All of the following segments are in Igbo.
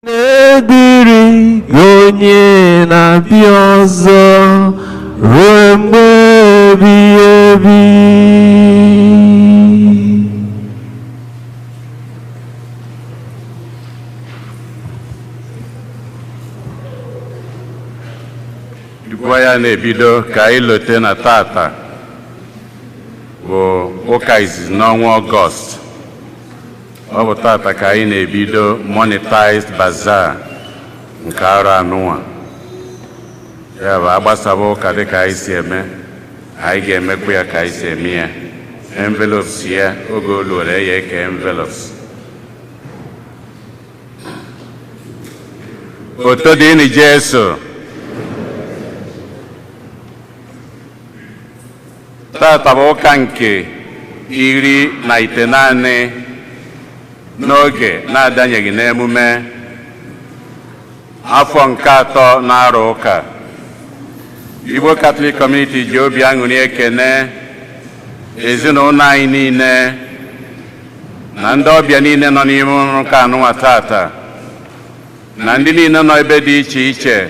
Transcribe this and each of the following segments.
Dịrị onye na-abịa ọzọ ruo mgbe ebighị ebi. Tupu ya na-ebido, ka anyị lote na tata bụ ụka izizi n'ọnwa Ọgọst. Ọ bụ tata ka anyị na-ebido monetized bazaar nke arọ anụnwa. Ya bụ, agbasaba ụka dịka anyị si eme, anyị ga-emekwa ya ka anyị si eme ya. Envelopes ya, oge olu were ya eke envelopes. Oto dịnị Jesu. Tata bụ ụka nke 19 n'oge na-adanyeghị n'emume, afọ nke atọ na-arụ ụka. Igbo Catholic Community ji obi aṅụrị ekene ezinụlọ anyị niile na ndị ọbịa niile nọ n'ime ụka anụnwa tata, na ndị niile nọ ebe dị iche iche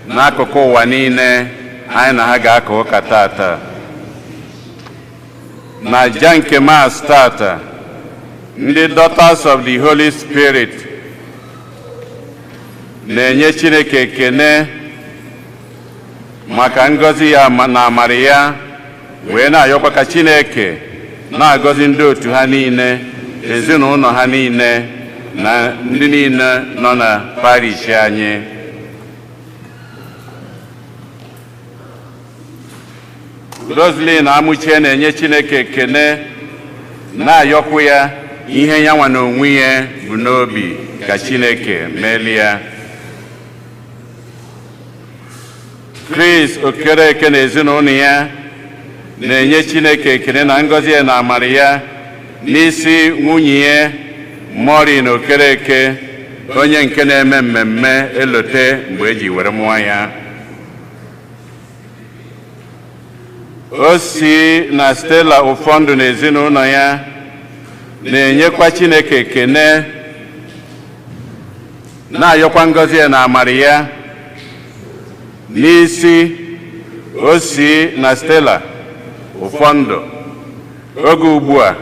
n'akụkụ ụwa niile anyị na ha ga-aka ụka tata. Na aja nke Mass tata, ndị Daughters of the Holy Spirit na-enye Chineke ekene maka ngọzi ya na amara ya, wee na-ayọkwa ka Chineke na-agọzi ndị otu ha niile, ezinụlọ ha niile, na ndị niile nọ na parish anyị. Roslyn Amuchie na-enye Chineke ekene, na-ayọkwu ya ihe ya nwa na onwe ya bụ n'obi ka Chineke melie ya. Chris Okereke na ezinụlọ ya na-enye Chineke ekene na ngọzi ya na amara ya n'isi nwunye ya, Maureen Okereke, onye nke na-eme mmemme elote mgbe eji were mụọ ya. O si na Stella Ụfọndụ na ezinụlọ ya na-enyekwa Chineke ekene, na-ayọkwa ngọzi ya na amara ya n'isi o si na Stella Ụfọndụ oge ugbu a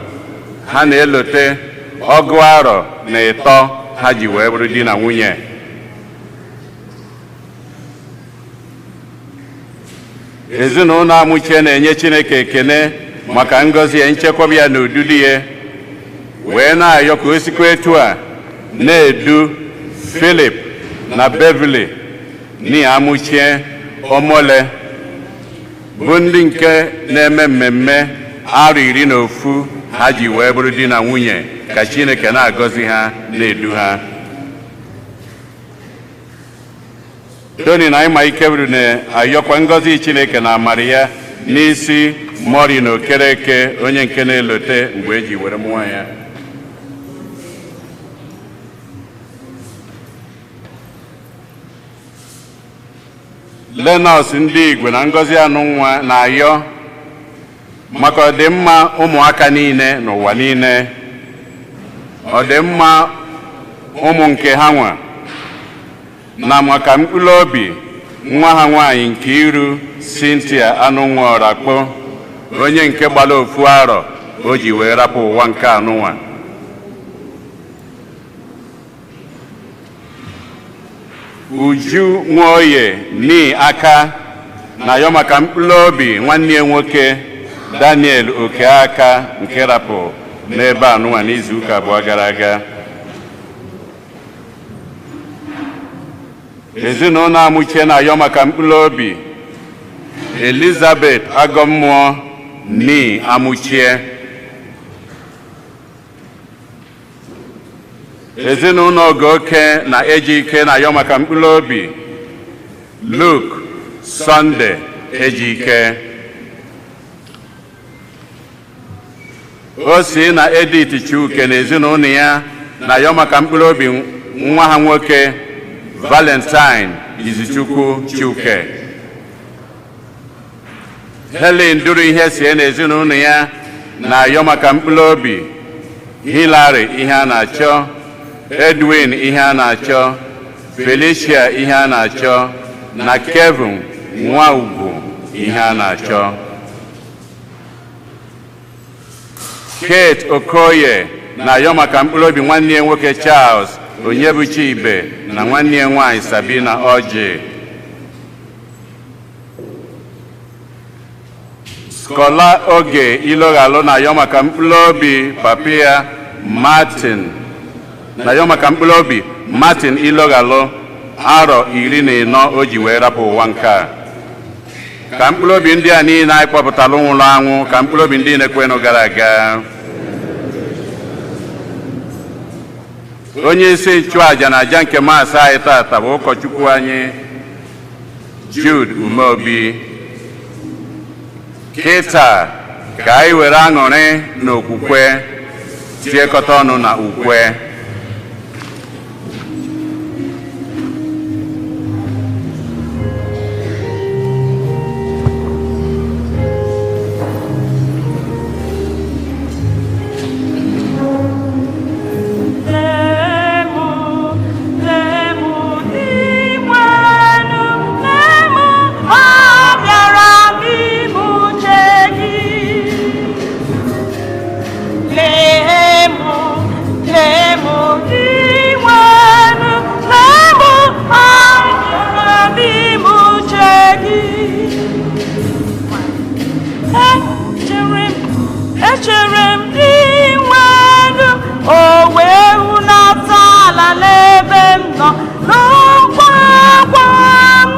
ha na-elote 33 ha ji wee bụrụ di na nwunye. Ezinụlọ Amuchie na-enye Chineke ekene maka ngọzi ya, nchekwaba ya na odudu ya, wee na-ayọ ka o sikwa etu a na-edu Philip na Beverly ni Amuchie Omole, bụ ndị nke na-eme mmemme arọ 11 ha ji wee bụrụ di na nwunye, ka Chineke na-agọzi ha, na-edu ha. Tony na Ịma Ikeburu na-ayọkwa ngọzi Chineke na amara ya n'isi Maureen Okereke, onye nke na-elote mgbe eji were mụọ ya. Lenọs ndị Igwe na ngọzi anụ nwa na-ayọ maka ọdịmma ụmụaka niile n'ụwa niile, ọdịmma ụmụ nke ha nwa, na maka mkpụrụ obi nwa ha nwaanyị nke iru Cynthia Anụnwa Ọrakpo, onye nke gbara ofu arọ o ji wee rapụ ụwa nke anụnwa. Uju Nwoye ni aka na-ayọ maka mkpụrụ obi nwanne ya nwoke Daniel Okeaka, nke rapụ n'ebe anụnwa n'izu ụka 2 gara aga. Ezinụlọ Amuchie na-ayọ maka mkpụrụ obi Elizabeth Agọmmụọ ni Amuchie. Ezinụlọ Ogoke na Ejike na-ayọ maka mkpụrụ obi Luke Sunday Ejike. O si na Edith Chuke na ezinụlọ ya na-ayọ maka mkpụrụ obi nwa ha nwoke Valentine Izuchukwu Chuke. Helen Duru ihe sie na ezinụlọ ya na-ayọ maka mkpụrụ obi Hilary ihe a na-achọ. Edwin Ihe a na-achọ, Felicia Ihe a na-achọ na Kevin Nwaugwu Ihe a na-achọ. Kate Okoye na-ayọ maka mkpụrụ obi nwanne ya nwoke Charles Onyebuchi Ibe na nwanne ya nwaanyị Sabina Ọjị. Skola Oge Iloghalụ na-ayọ maka mkpụrụ obi papa ya Martin, na-ayọ maka mkpụrụ obi Martin Iloghalụ, arọ 14 o ji wee rapụ ụwa nke a. Ka mkpụrụ obi ndị a niile anyị kpọpụtara nwụrụ anwụ, ka mkpụrụ obi ndị na-ekwenụ gara aga. Onye isi nchụaja na aja nke maasị anyị tata bụ ụkọchukwu anyị Jude Umeobi. Kịta ka anyị were aṅụrị na okwukwe tiekọta ọnụ na ukwe. Lemu, lemu Dinwenu, lemu, abịara m ime uche gị. Lemu, lemu Dinwenu, lemu, abịara m ime uche gị. Echere m, echere m Dinwenu, o wee hulata ala n'ebe m nọ n'ụkwụ akwa m.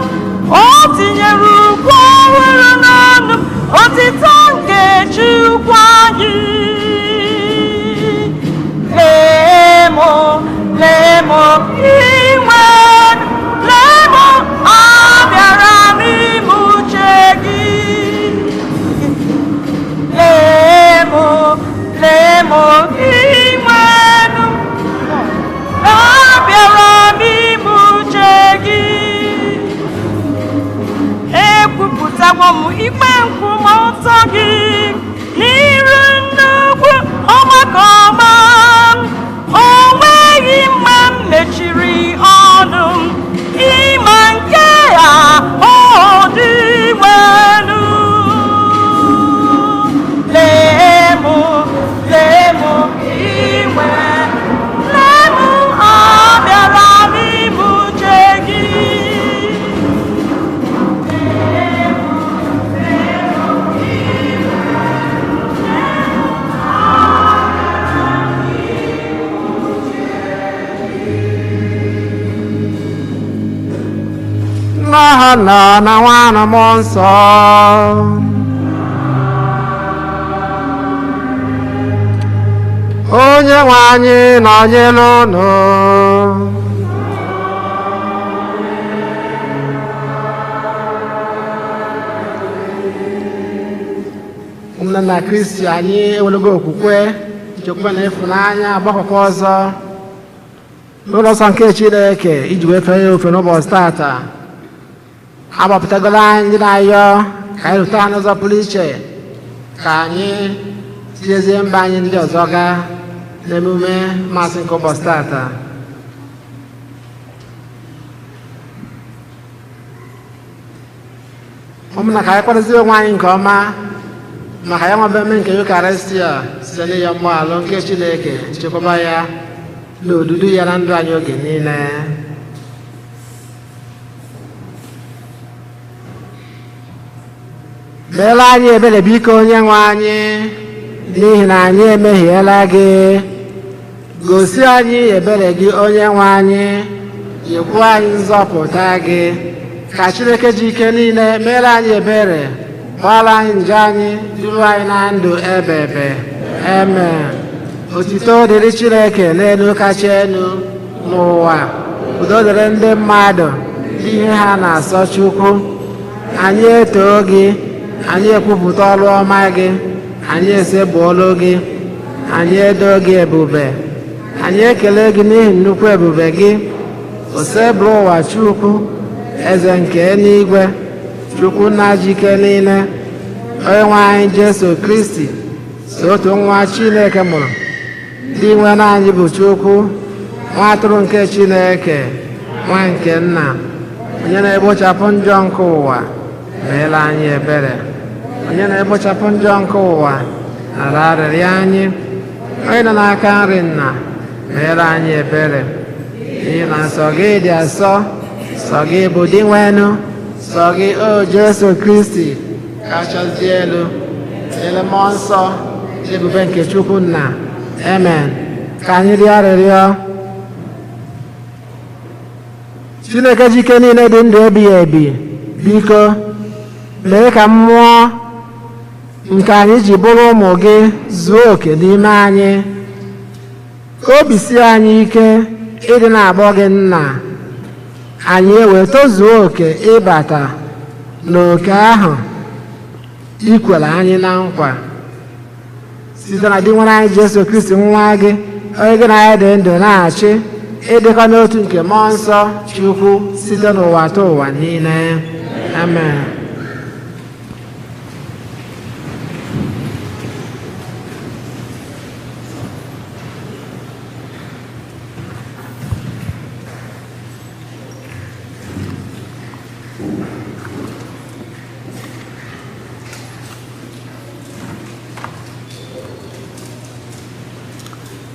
O tinyere ukwu ọhụrụ n'ọnụ m, otito nke Chukwu anyị. Lee mụ, lee mụ, Dinwenu, lee mụ, abịara m ime uche gị. Lee mụ, lee mụ, Dinwenu, abịara m ime uche gị. Ekwupụtawo m ikpe nkwụmọtọ gị n'iru nnukwu ọgbakọ ọma. O nweghị mgbe m mechiri ọnụ m ịma nke a, ọ Dinwenu. Lee mụ, lee mụ, Dinwenu, lee mụ, abịara m ime uche gị. N'aha Nna na Nwa na Mmụọ Nsọ. Onye nwe anyị nọnyere unu. Ụmụnne na Kristi, anyị ewelego okwukwe, nchekwube na ịfụnanya agbakọkọ ọzọ n'ụlọ nsọ nke Chineke iji wee fee ya ofe n'ụbọchị tata. Agbapụtagolo anyị ndị na-ayọ ka anyị rute ha n'ụzọ pụrụ iche, ka anyị tinyezie mba anyị ndị ọzọ gaa n'emume masị nke ụbọchị tata. Ụmụnna, ka anyị kwadozie onwe anyị nke ọma maka ya nwebe eme nke Yukarịstia site n'ịyọ mgbaghalụ nke Chineke, nchekwaba ya na odudu ya na ndụ anyị oge niile. Meela anyị ebere biko, onye nwe anyị, n'ihi na anyị emehiela gị. Gosi anyị ebere gị, onye nwe anyị, nyekwuo anyị nzọpụta gị. Ka Chineke ji ike niile meere anyị ebere, gbaghara anyị njọ anyị, duru anyị na ndụ ebebe. Amen. Otito dịrị Chineke n'elu kacha elu n'ụwa, udo dịrị ndị mmadụ ihe ha na-asọ Chukwu. Anyị etoo gị, anyị ekwupụta ọrụ ọma gị, anyị esebụọlụ gị, anyị edo gị ebube, anyị ekele gị n'ihi nnukwu ebube gị. Osebụrụ ụwa Chukwu, eze nke eluigwe, Chukwu nna jike niile, onye nwe anyị Jesu Kristi, so otu nwa Chineke mụrụ, dị nwe anyị bụ Chukwu. Nwa atụrụ nke Chineke, nwa nke nna, onye na-ekpochapụ njọ nke ụwa, meela anyị ebere. Onye na-ekpochapụ njọ nke ụwa, nara arịrịọ anyị. Onye nọ n'aka nri nna, meere anyị ebere. N'ihi na nsọ gị dị asọ, sọ gị bụ Dinwenụ, sọ gị o Jesu Kristi kachasị elu, ele mmụọ nsọ, ebube nke Chukwu nna. Amen. Ka anyị rịọ arịrịọ. Chineke jike niile dị ndụ ebighị ebi, biko mee ka mmụọ nke anyị ji bụrụ ụmụ gị zuo oke n'ime anyị, ka obi sie anyị ike ịdị na-akpọ gị nna, anyị ewee tozuo oke ịbata n'oke ahụ i kwere anyị na nkwa, site na Dinwenụ anyị Jesu Kristi nwa gị, onye gị na anyị dị ndụ na-achị, ịdịkọ n'otu nke mmụọ nsọ Chukwu, site n'ụwa ta ụwa niile. Amen.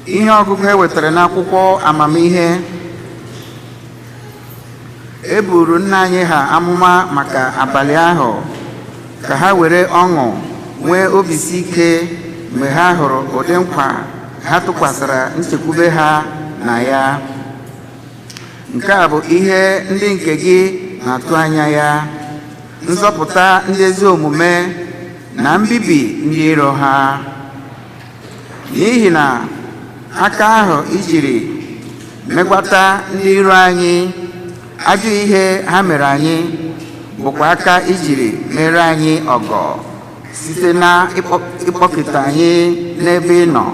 Ihe ọgụgụ e wetara n'akwụkwọ amamihe. E buru nna anyị ha amụma maka abalị ahụ, ka ha were ọṅụ nwee obisi ike mgbe ha hụrụ ụdị nkwa ha tụkwasịrị nchekwube ha na ya. Nke a bụ ihe ndị nke gị na-atụ anya ya, nzọpụta ndị ezi omume na mbibi ndị iro ha. N'ihi na aka ahụ ijiri megwata ndị iro anyị, ajọ ihe ha mere anyị bụkwa aka ijiri mere anyị ọgọ, site na ịkpọkịta anyị n'ebe ị nọ.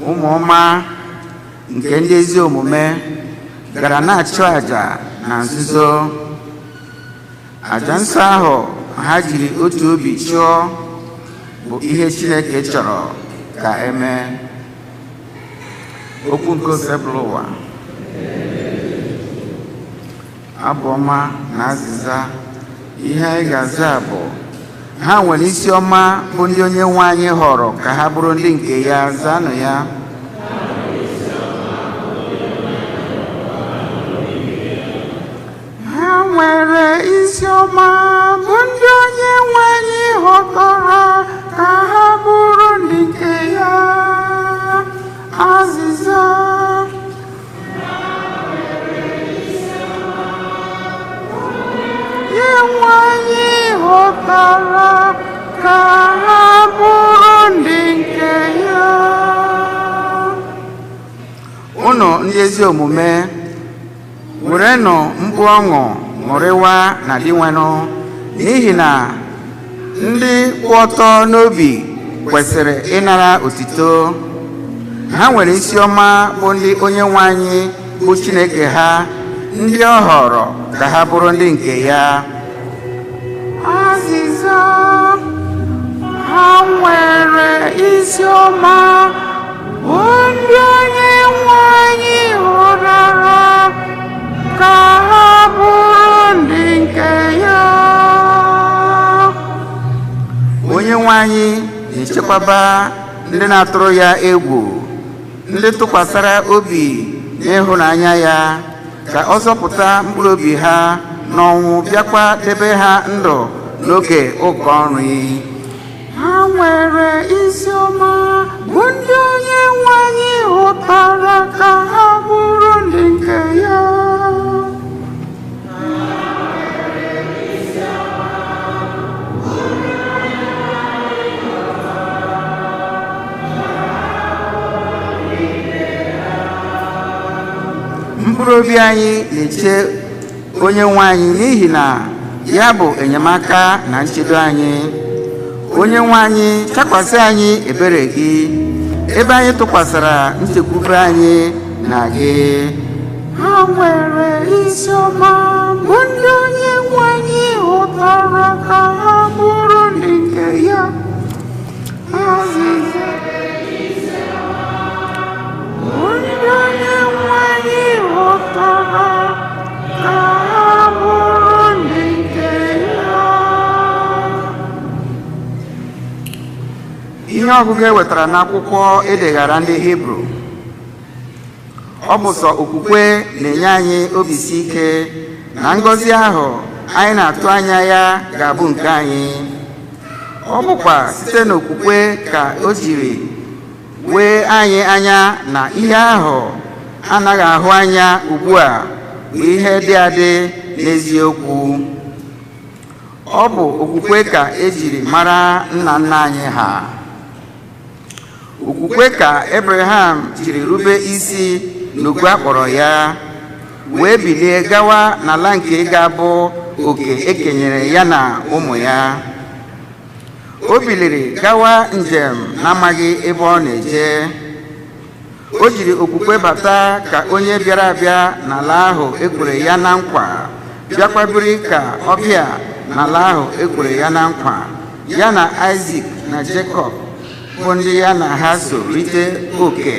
Ụmụ ọma nke ndị ezi omume gara na-achụ àjà na nzuzo. Àjà nsọ ahụ ha jiri otu obi chụọ bụ ihe Chineke chọrọ ka emee. Okwu nke Osebụlụwa. Abụ ọma na azịza. Ihe anyị ga-aza bụ: ha nwere isi ọma bụ ndị onye nwe anyị họrọ ka ha bụrụ ndị nke ya. Zanụ ya. Ha nwere isi ọma bụ ndị onye nwe anyị họtara ka ha bụrụ ndị nke ya. Azịza. Onye nwe anyị họtara ka ha bụrụ ndị nke ya. Unu ndị ezi omume, werenụ mkpu ọṅụ ṅụrịwa na Dinwenụ, n'ihi na ndị kwụ ọtọ n'obi kwesịrị ịnara otito. Ha nwere isi ọma bụ ndị onye nwe anyị bụ Chineke ha, ndị ọ họrọ ka ha bụrụ ndị nke ya. Azịza. Ha nwere isi ọma bụ ndị onye nwe anyị họrọ ka ha bụrụ ndị nke ya. Onye nwe anyị na-echekwaba ndị na-atụrụ ya egwu, ndị tụkwasara obi n'ịhụnanya ya, ka ọ zọpụta mkpụrụ obi ha n'ọnwụ, bịakwa debe ha ndụ n'oge ụkọ nri. Ha nwere isi ọma bụ ndị onye nwe anyị hụtara ka ha bụrụ ndị nke ya. Mkpụrụ obi anyị na-eche onye nwe anyị, n'ihi na ya bụ enyemaka na nchedo anyị. Onye nwe anyị, chakwasị anyị ebere gị, ebe anyị tụkwasịra nchekwube anyị na gị. Ha nwere isi ọma bụ ndị onye nwe anyị hụtara ka ha bụrụ ndị nke ya. Azịza. Ndị Ihe ọgụgụ e wetara n'akwụkwọ edeghara ndị Hibru. Ọ bụ sọ okwukwe na-enye anyị obi si ike na ngọzi ahụ anyị na-atụ anya ya ga-abụ nke anyị. Ọ bụkwa site n'okwukwe ka o jiri wee anyị anya na ihe ahụ anaghị ahụ anya ugbu a bụ ihe dị adị n'eziokwu. Ọ bụ okwukwe ka ejiri mara nna nna anyị ha. Okwukwe ka Abraham jiri rube isi n'oku a kpọrọ ya, wee bilie gawa n'ala nke ga-abụ oke ekenyere ya na ụmụ ya. O biliri gawa njem n'amaghị ebe ọ na-eje. O jiri okwukwe bata ka onye bịara abịa n'ala ahụ ekwere ya na nkwa, bịakwa biri ka ọbịa n'ala ahụ ekwere ya na nkwa, ya na Isaac na Jacob, bụ ndị ya na ha so rite oke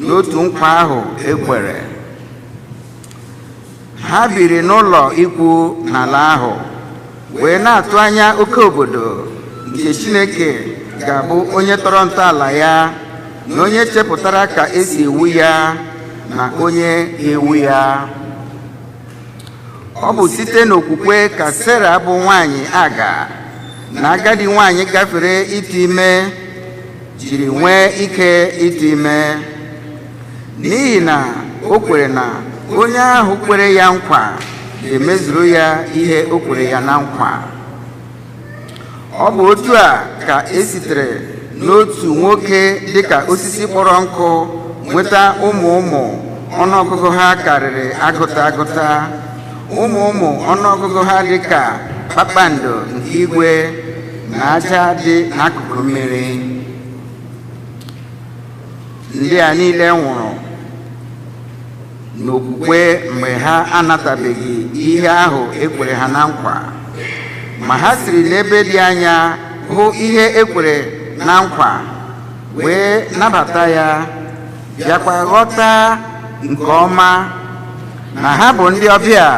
n'otu nkwa ahụ ekwere. Ha biri n'ụlọ ikwu n'ala ahụ, wee na-atụ anya oke obodo nke Chineke ga-abụ onye tọrọ ntọala ya, na onye chepụtara ka esi ewu ya, na onye ga-ewu ya. Ọ bụ site n'okwukwe ka Sera, bụ nwanyị aga na agadi nwanyị gafere ịtụ ime, jiri nwee ike ịtụ ime, n'ihi na o kwere na onye ahụ kwere ya nkwa ga-emezuru ya ihe o kwere ya na nkwa. Ọ bụ otu a ka e sitere n'otu nwoke dịka osisi kpọrọ nkụ nweta ụmụ ụmụ ọnụọgụgụ ha karịrị agụta agụta, ụmụ ụmụ ọnụọgụgụ ha dịka kpakpando nke igwe na aja dị n'akụkụ mmiri. Ndị a niile nwụrụ n'okwukwe mgbe ha anatabeghị ihe ahụ ekwere ha na nkwa, ma ha siri n'ebe dị anya hụ ihe ekwere na nkwa, wee nabata ya, bịakwa ghọta nke ọma na ha bụ ndị ọbịa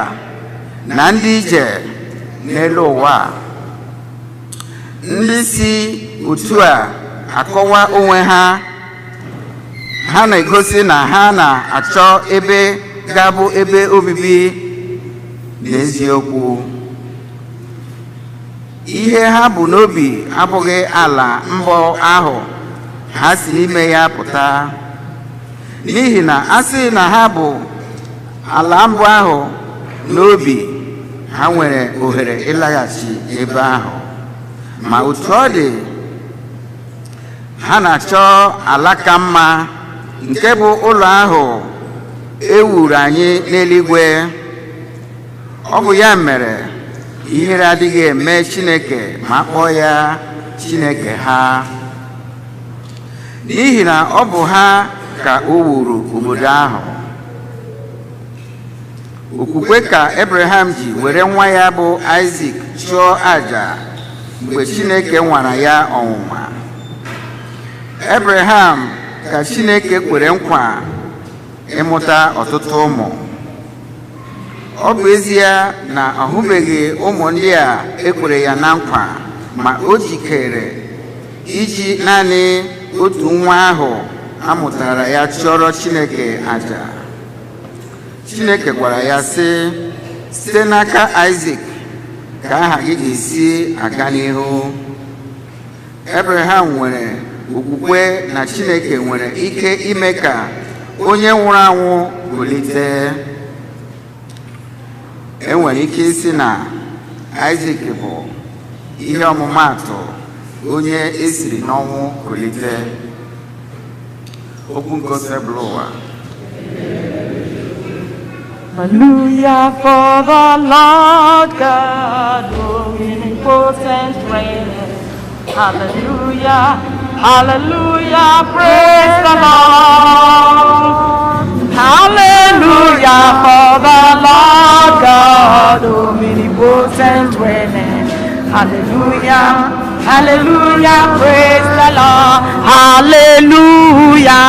na ndị ije n'elu ụwa. Ndị si otu a akọwa onwe ha, ha na-egosi na ha na-achọ ebe ga-abụ ebe obibi n'eziokwu. Ihe ha bụ n'obi abụghị ala mbụ ahụ ha si n'ime ya pụta, n'ihi na a sị na ha bụ ala mbụ ahụ n'obi, ha nwere ohere ịlaghachi ebe ahụ. Ma otu ọ dị, ha na-achọ ala ka mma, nke bụ ụlọ ahụ e wuru anyị n'eluigwe. Ọ bụ ya mere ihere adịghị eme Chineke ma kpọọ ya Chineke ha, n'ihi na ọ bụ ha ka o wuru obodo ahụ. Okwukwe ka Abraham ji were nwa ya bụ Isaac chụọ àjà mgbe Chineke nwara ya ọnwụnwa. Abraham ka Chineke kwere nkwa ịmụta ọtụtụ ụmụ. Ọ bụ ezie na ọ hụbeghị ụmụ ndị a ekwere ya na nkwa, ma o jikere iji naanị otu nwa ahụ amụtara ya chụọrọ Chineke àjà. Chineke gwara ya sị, "Site n'aka Isaac ka aha gị ga-esi aga n'ihu." Abraham nwere okwukwe na Chineke nwere ike ime ka onye nwụrụ anwụ kulite. E nwere ike isi na Isaac bụ ihe ọmụmaatụ onye esiri n'ọnwụ kulite. Okwu nke Osebụlụwa. Hallelujah for the Lord God, omnipotent reigneth. Hallelujah, hallelujah, praise the Lord. Hallelujah for the Lord God, omnipotent reigneth. Hallelujah, hallelujah, praise the Lord. Hallelujah.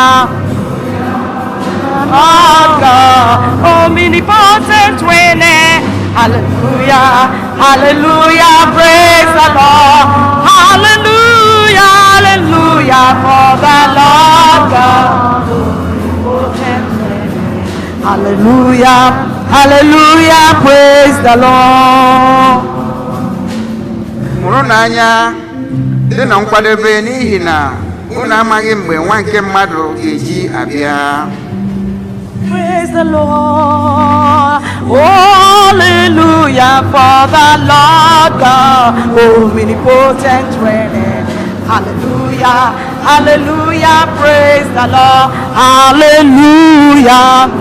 Lord God, omnipotent reigneth. Hallelujah, hallelujah, praise the Lord. Hallelujah, hallelujah. Hallelujah, hallelujah, praise the Lord. Mụrụ n'anya, dị na nkwadebe, n'ihi na unu amaghị mgbe nwa nke mmadụ ga-eji abịa. Praise the Lord. Hallelujah for the Lord God, omnipotent reigning. Hallelujah, hallelujah, praise the Lord. Hallelujah.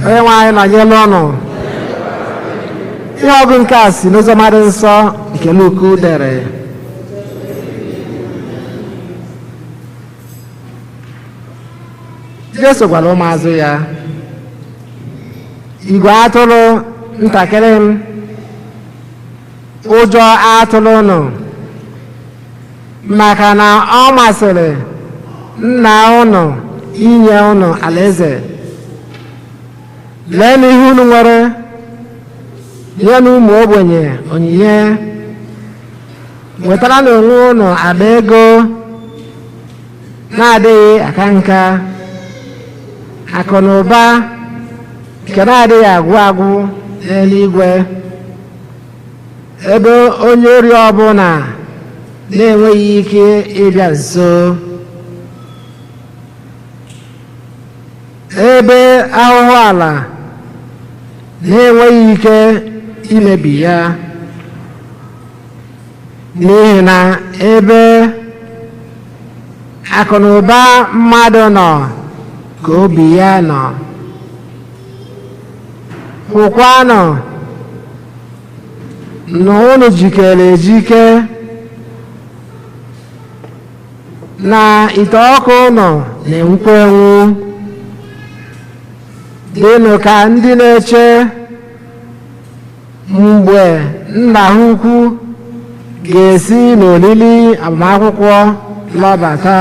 Onye nwe anyị nọnyere ọnụ. Ihe ọgụ nke a si n'oziọma dị nsọ nke Luk dere. Jesu gwara ụmụazụ ya, igwe atụrụ ntakịrị m, ụjọ atụrụ unu, maka na ọ masịrị nna unu inye unu alaeze. Lee ihe unu nwere, nyenụ ụmụ ogbenye onyinye, nwetara n'onwe unu akpa ego na-adịghị aka nka, akụ na ụba nke na-adịghị agwụ agwụ n'eluigwe, ebe onye ori ọbụla na-enweghị ike ịbịa nso, ebe ahụhụ ala na-enweghị ike imebi ya, n'ihi na ebe akụ na ụba mmadụ nọ ka obi ya nọ. Hụkwanụ na unu jikere ejike, na ite ọkụ unu na-enwukwa enwu, dịnụ ka ndị na-eche mgbe nna ha ukwu ga-esi n'olili agbamakwụkwọ lọbata.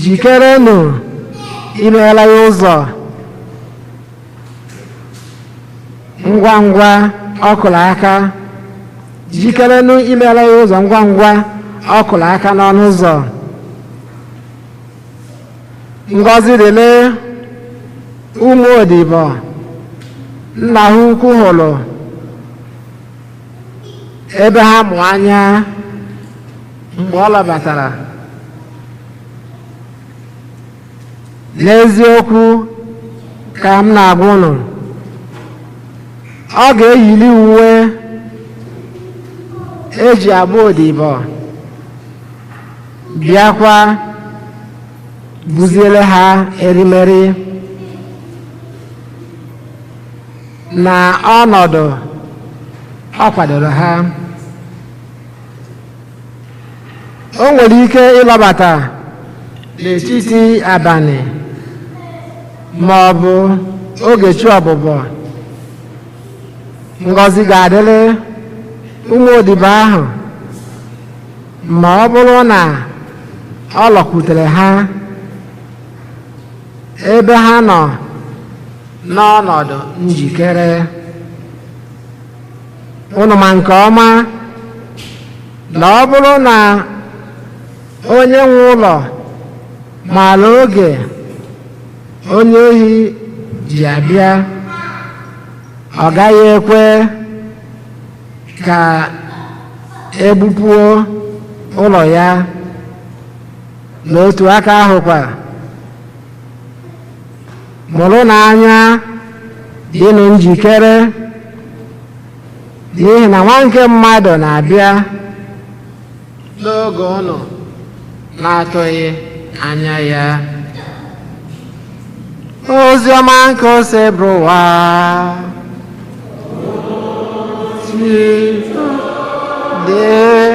Jikerenụ imeghela ya ụzọ ngwa ngwa ọ kụrụ aka. Jikerenụ imeghela ya ụzọ ngwa ngwa ọ kụrụ aka n'ọnụ ụzọ. Ngọzi dịrị ụmụ odibo nna ha ukwu hụrụ ebe ha mụ anya mgbe ọ lọbatara. N'eziokwu ka m na-agwa unu, ọ ga-eyili uwe eji agba odibo, bịakwa buziere ha erimeri na ọnọdụ ọ kwadoro ha. O nwere ike ịlọbata n'etiti abalị ma ọ bụ oge chi ọbụbọ. Ngọzi ga-adịrị ụmụ odibo ahụ ma ọ bụrụ na ọ lọkwutere ha ebe ha nọ n'ọnọdụ njikere. Unu ma nke ọma na ọ bụrụ na onye nwe ụlọ maara oge onye ohi ji abịa, ọ gaghị ekwe ka egbupụo ụlọ ya. N'otu aka ahụkwa, mụrụ n'anya, dịnụ njikere, n'ihi na nwa nke mmadụ na-abịa n'oge unu na-atụghị anya ya. Ozi ọma nke Osebụrụwa. Otito dịrị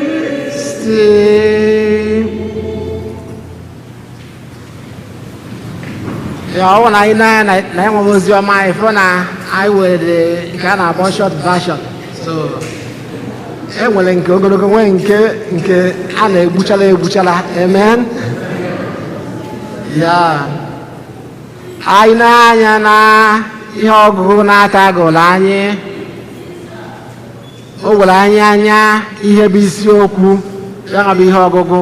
Kristi. Ya ọ bụ na anyị na na enweghị ozi ọma, anyị fụ na anyị were nke a na-akpọ short version. So e nwere nke ogologo, nwee nke a na-egbuchala egbuchala. Amen. Ya anyị na-anya na ihe ọgụgụ n'aka gụrụ anyị, o gwara anyị anya ihe bụ isiokwu ya bụ ihe ọgụgụ.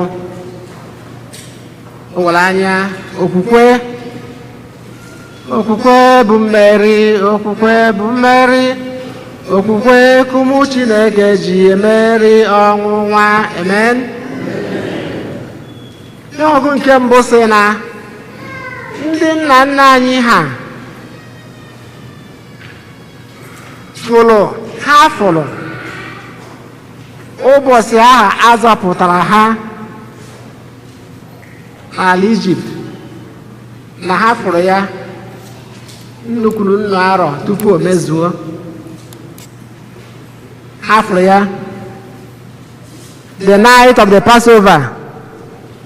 O gwara anya okwukwe. Okwukwe bụ mmeri, okwukwe bụ mmeri, okwukwe ka ụmụ Chineke ji emeri ọnwụnwa. Amen. Ihe ọgụgụ nke mbụ sị na ndị nna nna anyị ha fụrụ, ha fụrụ ụbọchị ahụ a zọpụtara ha n'ala Ijipt, na ha fụrụ ya nnukwuru nnu arọ tupu o mezuo. Ha fụrụ ya. The night of the Passover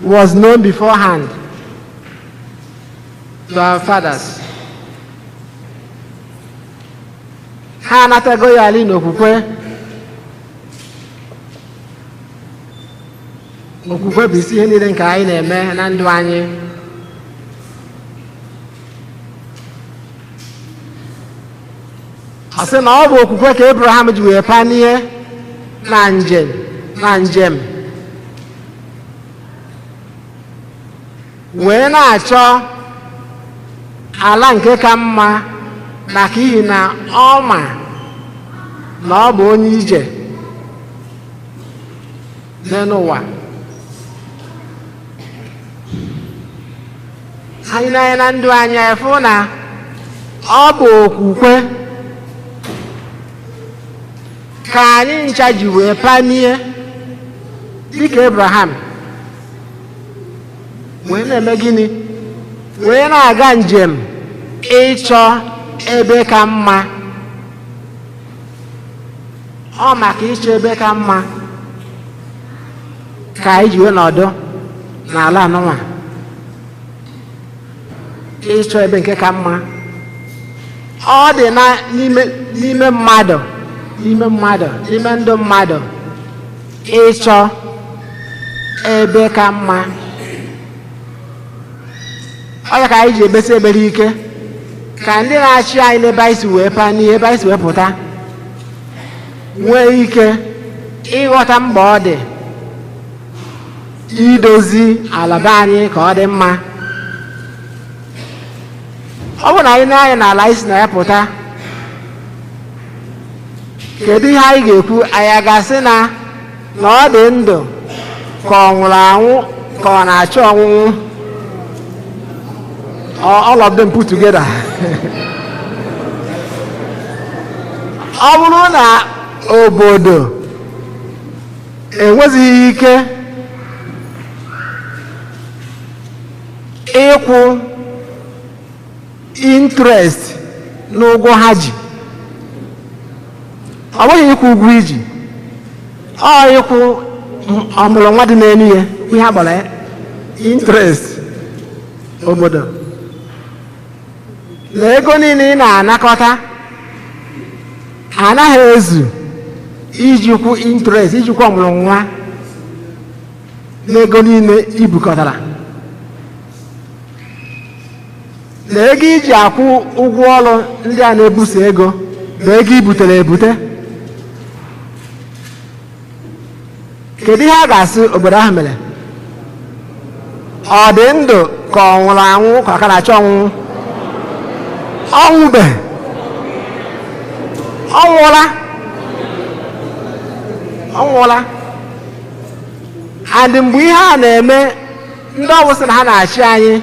was known beforehand to our fathers. Ha anatago ya ali n'okwukwe. Okwukwe bụ isi ihe niile nke anyị na-eme na ndụ anyị. Ọ sị na ọ bụ okwukwe ka Abraham ji wee panie na njem wee na-achọ ala nke ka mma, maka ihi na ọ ma na ọ bụ onye ije n'elu ụwa. Anyị na-anya na ndụ anyị efu na ọ bụ okwukwe ka anyị ncha ji wee panie dịka Abraham, wee na-eme gịnị? Wee na-aga njem ịchọ ebe ka mma. Ọ maka ịchọ ebe ka mma ka anyị ji wee nọdụ n'ala anụnwa, ịchọ ebe nke ka mma. Ọ dị na n'ime mmadụ, n'ime mmadụ, n'ime ndụ mmadụ, ịchọ ebe ka mma. Ọ ya ka anyị ji ebesi ebere ike ka ndị na-achị anyị n'ebe anyị si wee panie, ebe anyị si wee pụta, nwee ike ịghọta mgbe ọ dị idozi ala be anyị ka ọ dị mma. Ọ bụrụ na anyị na-anya n'ala anyị si na ya pụta, kedu ihe anyị ga-ekwu? Anyị ga-asị na ọ dị ndụ ka ọ nwụrụ anwụ, ka ọ na-achọ ọnwụnwụ? All of them put together. Ọ bụrụ na obodo enwezighị ike ịkwụ interest n'ụgwọ ha ji, ọ bụghị ịkwụ ụgwọ iji, ọ ịkwụ ọmụrụ nwa dị n'elu ya, ihe a gbara ya interest, obodo na ego niile ị na-anakọta anaghị ezu iji kwụ interest, iji kwụ ọmụrụ nwa n'ego niile ibukọtara, na ego iji akwụ ụgwọ ọrụ ndị a na-ebuso ego na ego i butere ebute, kedu ihe a ga-asị obodo ahụ mere? Ọ dị ndụ ka ọ nwụrụ anwụ, ka ọ ka na-achọ ọnwụnwụ? Ọnwụbe, ọ nwụọla, ọ nwụọla. And mgbe ihe a na-eme, ndị ọ bụsị na ha na-achị anyị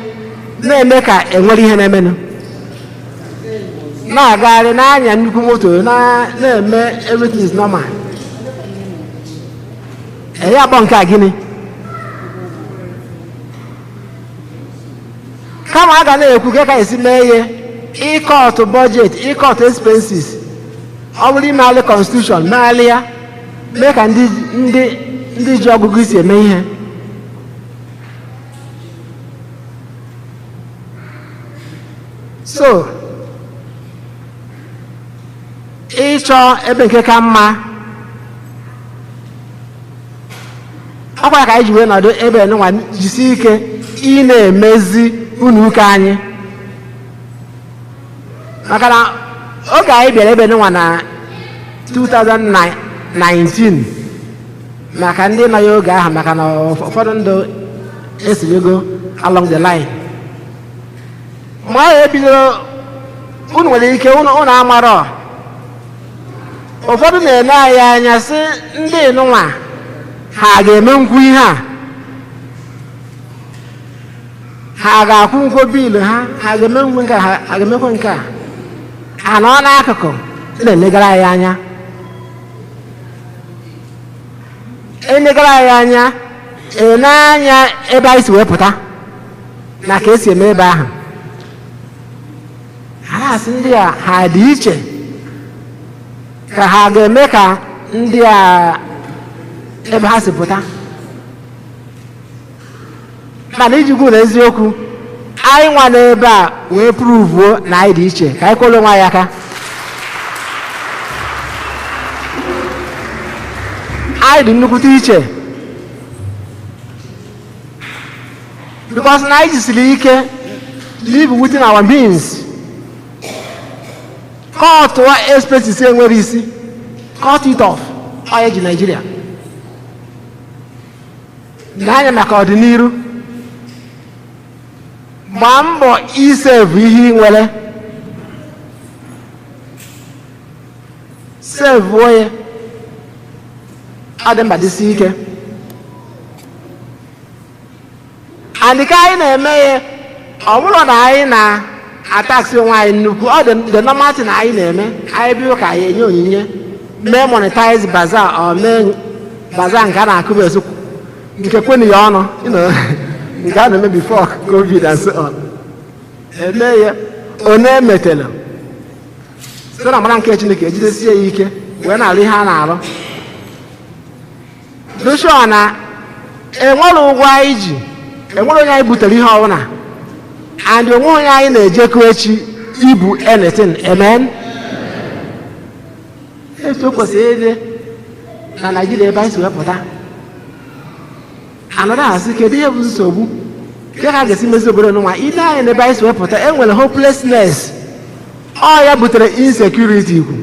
na-eme ka enwere ihe na-emenụ, na-agagharị na-anya nnukwu moto, na-eme everything is normal. Enye akpọ nke a gịnị? Kama a ga na-ekwu ka esi mee ihe, ịcut budget, ịcut expenses, ọ bụrụ imegharị constitution, megharị ya, mee ka ndị ji ọgụgụ isi eme ihe. So ịchọ ebe nke ka mma, ọkwa ka anyị ji wee nọdụ ebe nụnwa, jisi ike ị na-emezi unu ụka anyị, maka na oge anyị bịara ebe nụnwa na 2019, maka ndị nọ ya oge ahụ, maka na ụfọdụ ndụ esirigo along the line. Mgbe ahụ ebidoro, unu nwere ike unu amarọ, ụfọdụ na-ene anyị anya sị, ndị nụnwa ha ga-eme nkwu ihe a, ha ga-akwụ nkwo biilu ha, ha ga-eme nkwu nke a, ha ga-emekwa nke a. Ha nọ n'akụkụ na-elegara anyị anya, elegara anyị anya, ene anya ebe anyị si wee pụta na ka esi eme ebe ahụ. Ha na-asị, ndị a ha dị iche, ka ha ga-eme ka ndị a ebe ha si pụta. Mana iji gwu na eziokwu, anyị nwa n'ebe a wee pruvuo na anyị dị iche. Ka anyị kwụrụ onwe anyị aka. Anyị dị nnukwute iche, because na anyị jisiri ike live within our means, cut expenses enwere isi, cut it off. Ọ ya ji Nigeria n'anya maka ọdịnihu. Gbaa mbọ isevu ihe ị nwere, sevuo ya. Ọ dị mkpa, dịsi ike. And ka anyị na-eme ya, ọ bụrụ na anyị na-ataksị onwe anyị nnukwu, ọ dị the normal thing anyị na-eme. Anyị bịa ụka, anyị enye onyinye, mee monetize bazaar, ọ mee bazaar nke a na-akụba esu nke kwenu ya ọnụ, nke a na-eme before COVID and so on. Eme ya one emetela site na amara nke Chineke, ejidesie ya ike wee na-arụ ihe a na-arụ. Doshua na enwere ụgwọ anyị ji, enwere onye anyị butere ihe ọbụla, and onwe onye anyị na-ejekọ echi ibu anything. Amen. Etu o kwesịrị ịdị na Naijiria ebe anyị si wepụta anọdụ, asị kedu ihe bụ nsogbu nke ka a ga-esi mezi obodo n'ụwa ile anyị n'ebe anyị si wepụta? E nwere hopelessness. Ọ ya butere insecurity. Kwu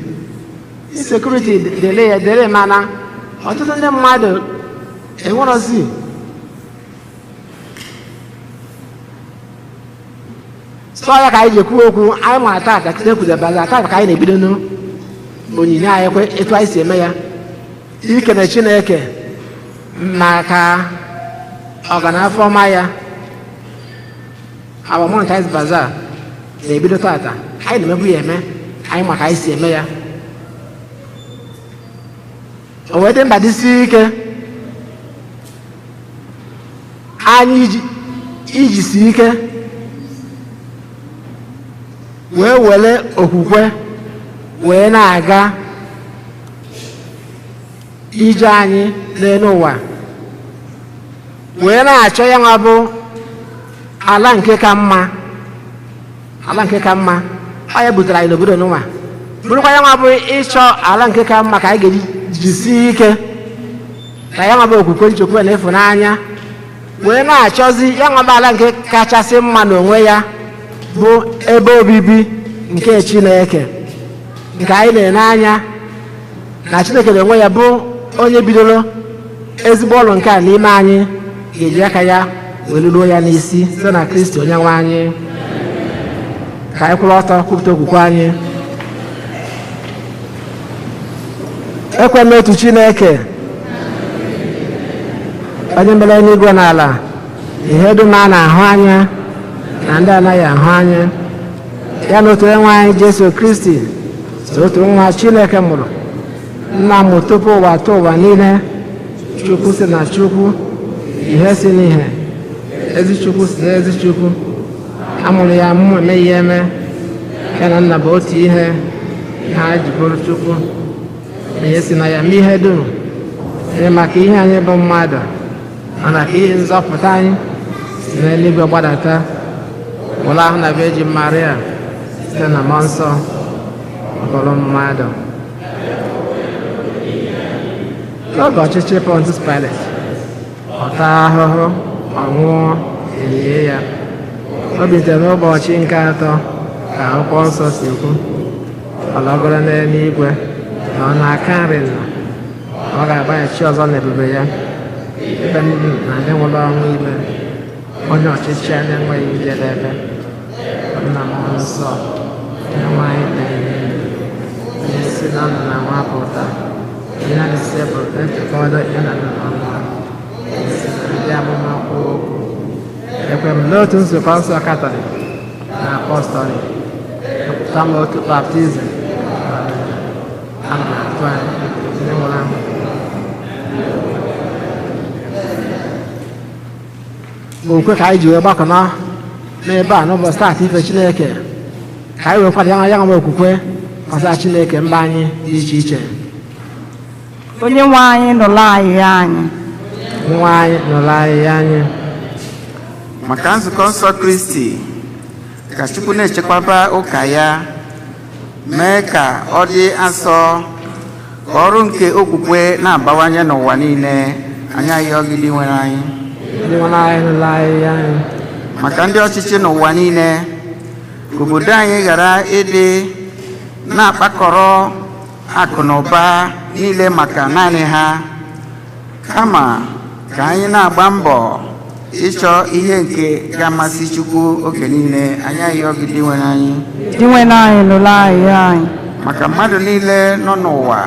insecurity dele ya dele, mana ọtụtụ ndị mmadụ enwerozi sọ ya ka anyị ji ekwu okwu anyị. Ma tata ekwudebaza tata ka anyị na-ebido n'onyinye anyị kwe etu anyị si eme ya, ikele Chineke maka ọganafọ ọma ya. Our monetize bazaar na-ebido tata. Anyị na-emebu ya eme, anyị maka anyị si eme ya. O wee dị mkpa, dịsie ike, anyị ijisi ike wee were okwukwe wee na-aga ije anyị n'elu ụwa, wee na-achọ ya nwa bụ ala nke ka mma, ala nke ka mma. Ọ ya butere anyị n'obodo n'ụwa, bụrụkwa ya nwa bụ ịchọ ala nke ka mma ka anyị ga-eji jisie ike na ya nwa bụ okwukwe, nchekwa na ịfụnanya, wee na-achọzi ya nwa bụ ala nke kachasị mma n'onwe ya, bụ ebe obibi nke Chineke, nke anyị na-ene anya na Chineke n'onwe ya bụ onye bidoro ezigbo ọrụ nke a n'ime anyị ga-eji aka ya wee ruo ya n'isi, site na Kristi onye nwe anyị. Ka anyị kwụrụ ọtọ kwupụta okwukwe anyị. Ekwe m otu Chineke, onye mere eluigwe na ala, ihe dum a na-ahụ anya na ndị anaghị ahụ anya, ya na otu onye nwe anyị Jesu Kristi, so otu nwa Chineke mụrụ, nna mụ tupu ụwa tụ ụwa niile, Chukwu si na Chukwu, ihe si n'ihe, ezi Chukwu si na ezi Chukwu, amụrụ ya mụ emeghị ya eme, ya na nna bụ otu ihe, ha ji bụrụ Chukwu, na ihe si na ya mee ihe dum, ee maka ihe anyị bụ mmadụ, na maka ihe nzọpụta anyị, si n'eluigwe gbadata, wụrụ ahụ na Virgin Maria, Site na mmụọ nsọ, ọ bụrụ mmadụ. N'oge ọchịchị Pontius Pilate, ọ taa ahụhụ, ọ nwụọ, elie ya. O bilitere n'ụbọchị nke atọ ka akwụkwọ nsọ si kwu. Ọ lọgoro n'eluigwe na ọ na-aka nri nna. Ọ ga-agbaghachi ọzọ n'ebube ya. Ikpe ndụ na ndị nwụrụ ọnwụ ikpe. Onye ọchịchị a na-enweghị njedebe. Nna m nsọ, onye nwanyị na-enye ndụ, onye si na nna na nwa pụta, onye na-esi bụ ejikọrọ ya na nna na nwa, si na ndị amụma kwuo okwu. Ekwe m n'otu nzukọ nsọ Katọlik na apọstọlik, ekwupụta m otu baptizim, ana m atụ anya ndị nwụrụ anwụ. Okwukwe ka anyị ji wee gbakọ n'ebe a n'ụbọchị taata ife Chineke, ka anyị wee kwado ya nwa okwukwe gbasara Chineke mba anyị dị iche iche. Onye nwe anyị nụrụ anyị anyị. Nwa anyị nụrụ anyị anyị. Maka nzukọ nsọ Kristi, ka Chukwu na-echekwaba ụka ya, mee ka ọ dị asọ, ka ọrụ nke okwukwe na-abawanye n'ụwa niile. Anyị ayọ gị, dị nwere anyị. Ndị nwere anyị nụrụ anyị anyị. Maka ndị ọchịchị n'ụwa niile, ka obodo anyị ghara ịdị na-akpakọrọ akụ na ụba niile maka naanị ha, kama ka anyị na-agba mbọ ịchọ ihe nke ga-amasị Chukwu oge niile. Anyị ayọ gị, dị nwere anyị. Dị nwere anyị nụrụ anyị anyị. Maka mmadụ niile nọ n'ụwa,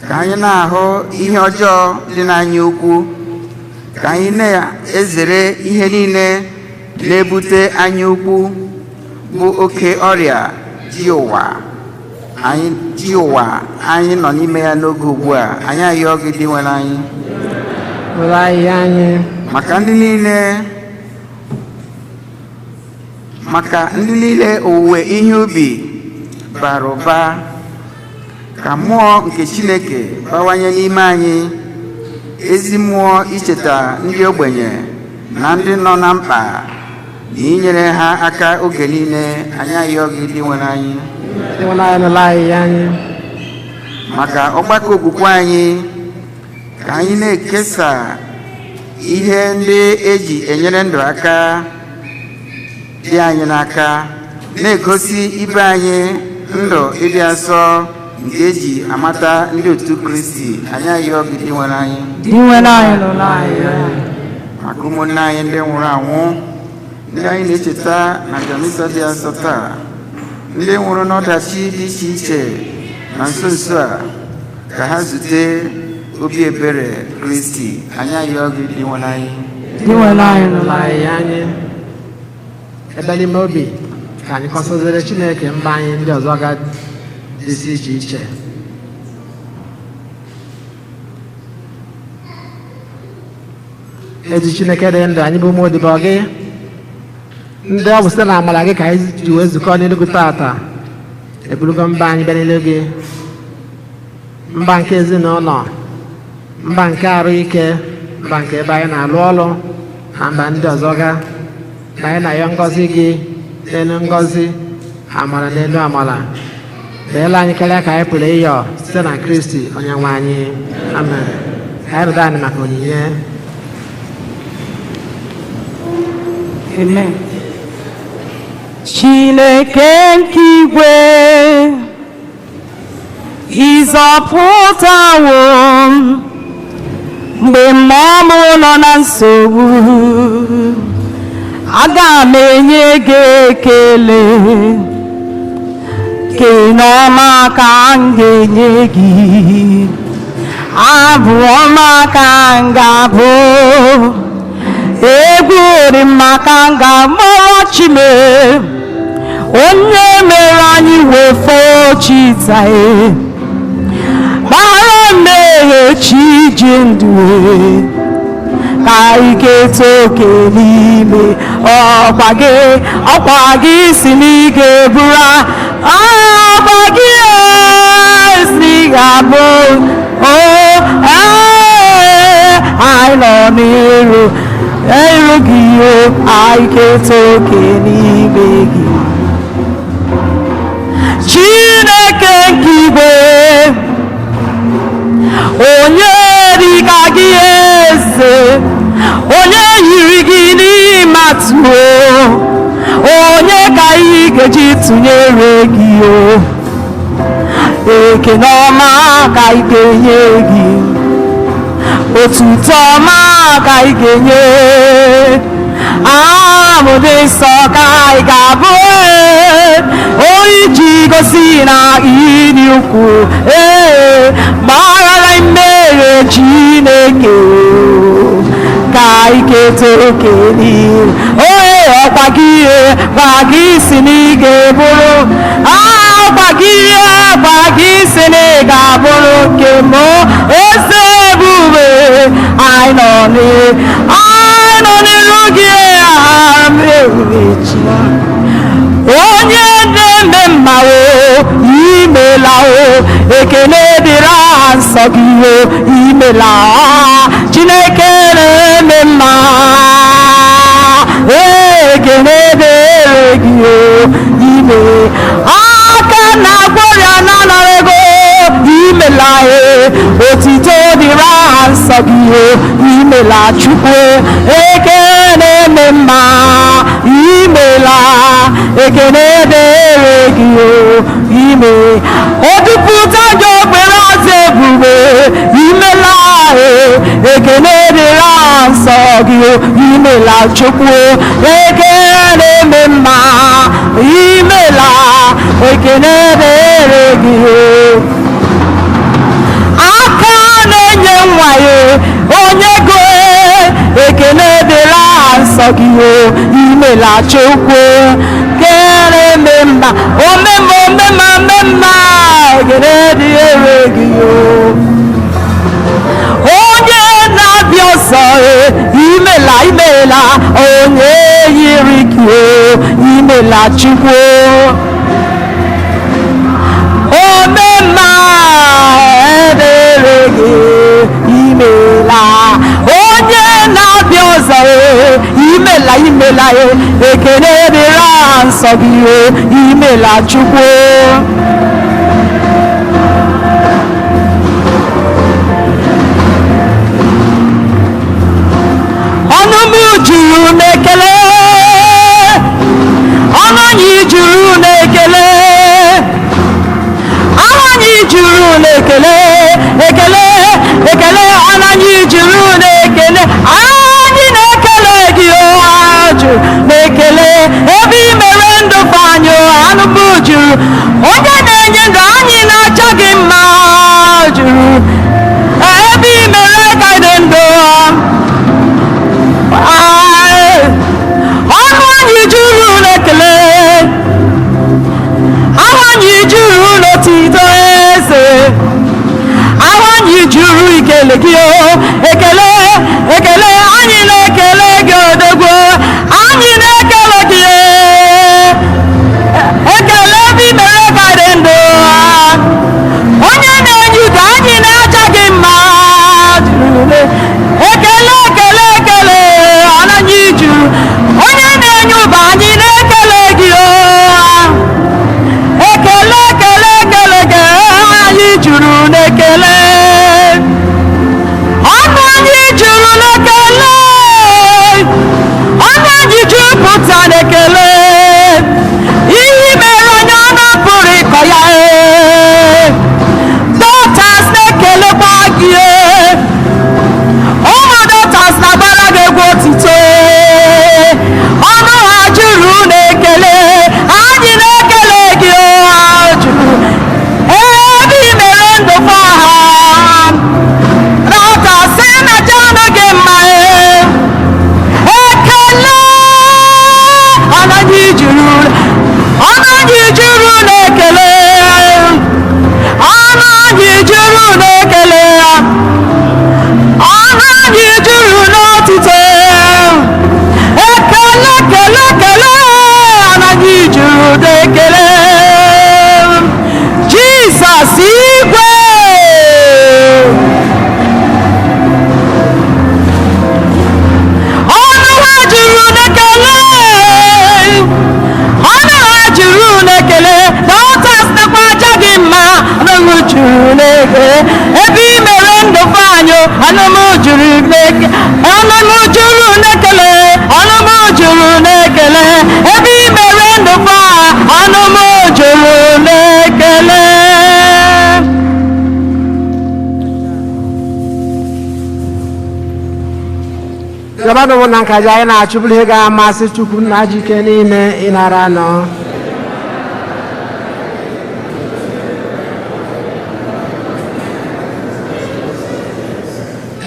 ka anyị na-ahụ ihe ọjọọ dị n'anya ukwu, ka anyị na-ezere ihe niile na-ebute anya ukwu, bụ oke ọrịa ji ụwa anyị ji ụwa anyị nọ n'ime ya n'oge ugbu a. Anyị ayọ gị, dị nwere anyị. Nụrụ anyị anyị. Maka ndị niile owuwe ihe ubi bara ụba, ka mmụọ nke Chineke bawanye n'ime anyị ezi mmụọ icheta ndị ogbenye na ndị nọ na mkpa na inyere ha aka oge niile. Anyị ayọ gị, dị nwere anyị. Ndị nwere anyị nụrụ anyị anyị. Maka ọgbakọ okwukwe anyị, ka anyị na-ekesa ihe ndị eji enyere ndụ aka dị anyị n'aka, na-egosi ibe anyị ndụ ịdị asọ nke eji amata ndị otu Kristi. Anyị ayọ gị, dị nwere anyị. Dị nwere anyị nụrụ anyị anyị. Maka ụmụnne anyị ndị nwụrụ anwụ, ndị anyị na-echeta na Jamisa dị asọ taa, ndị nwụrụ n'ọdachi dị iche iche na nso nso a, ka ha zute obi ebere Kristi. Anyị ayọ gị, dị nwere anyị. Dị nwere anyị nụrụ anyị anyị. Ebe n'ime obi ka anyị kọsazere Chineke mba anyị ndị ọzọ ga dịsị iche iche. Ezi Chineke dị ndụ, anyị bụ ụmụ odibo gị, ndị ọ bụ site na amara gị ka anyị ji wee zukọ n'Enugu tata. Eburugo mba anyị bịa n'elu gị, mba nke ezinụlọ, mba nke arụ ike, mba nke ebe anyị na-alụ ọrụ na mba ndị ọzọ ga, na anyị na-ayọ ngọzi gị n'elu ngọzi, amara n'elu amara. Meela anyị karịa ka anyị pụrụ ịyọ, site na Kristi onye nwe anyị. Amen. Ka anyị rịọ anyị maka onyinye. Amen. Chineke nke igwe, ịzọpụtawo m mgbe mmụọ m nọ na nsogbu. Aga m enye gị ekele, kene ọma ka m ga-enye gị, abụ ọma ka m ga-abụ, egwu dị mma ka m ga-amụrụ Chime, onye mere anyị wee foo chita e gbara mmehie chi ji ndụ e ka anyị keta oke n'ime ọkwa gị. Ọkwa gị si n'ige buru ọkwa gị si ga-abụ o. Ee, anyị nọ n'iru eru gị o, anyị keta oke n'ime gị. Chineke nke igwe, onye dịka gị eze, onye yiri gị n'ime atụ, onye ka ị ga-eji tụnyere gị o? Ekene ọma ka ị ga-enye gị, otuto ọma ka ị ga-enye, abụ dị nsọ ka ị ga-abụ, onye iji gosi na ịdị ukwu. Ee, gbaghara mmehie, Chineke, ka iketa oke niile. Onye ọkwa gị ihe gwa gị si na ị ga-ebụrụ, ọkwa gị ihe gwa gị si na ị ga-abụrụ nke mụ. Eze ebube, anyị nọ n'iru gị. Onye na-eme mma o, imela o. Ekele dịrị aha nsọ gị o, imela. Chineke na-eme mma, ekele dịrị gị o, ime aka na-agwọ ọrịa na-anara ego, imela e. Otito dịrị aha nsọ gị o, imela. Chukwu ekele na-eme mma, imela. Ekele dịrị gị o, ime odupụta gị okpere azụ ebube, imela e. Ekele dịrị aha nsọ gị o, imela. Chukwu ekele na-eme mma, imela. Ekele dịrị gị o. Aka na-enye nwa ya onye go, ekele dịrị aha nsọ gị o, imela. Chukwu kere eme mma, omemma, omemma, omemma, ekele dịrị gị o. Onye na-abịa ọzọ, imela, imela. Onye yiri gị o, imela. Chukwu omemma, edere gị, imela. Onye na-abịa ọzọ, imela, imela. Ekele dịrị aha nsọ gị o, imela. Chukwu ọnụ m juru n'ekele, ọnụ anyị juru n'ekele, ọnụ anyị juru n'ekele, ekele, ekele, ọnụ anyị juru n'ekele. Anyị na-ekele gị o, ajụ na-ekele ebe i mere ndụ anyị o. Anụ m juru, onye na-enye ndụ, anyị na-achọ gị mma, juru ebe i mere ka dị ndụ. Ọnụ anyị juru n'ekele, ahụ anyị juru n'otito eze, ahụ anyị juru ikele gị o. Ekele, ekele, anyị na-ekele gị odogwu, anyị na-ekele gị. Ekele ebe i mere ka dị ndụ. juru n'eke, ọnụ m juru n'ekele, ọnụ m juru n'ekele, ebe i mere ndụ fa, ọnụ m juru n'ekele. Gabanụ bụ na nkaji anyị na-achụburu ihe ga-amasị Chukwu nna ji ike niile ịnara nọ.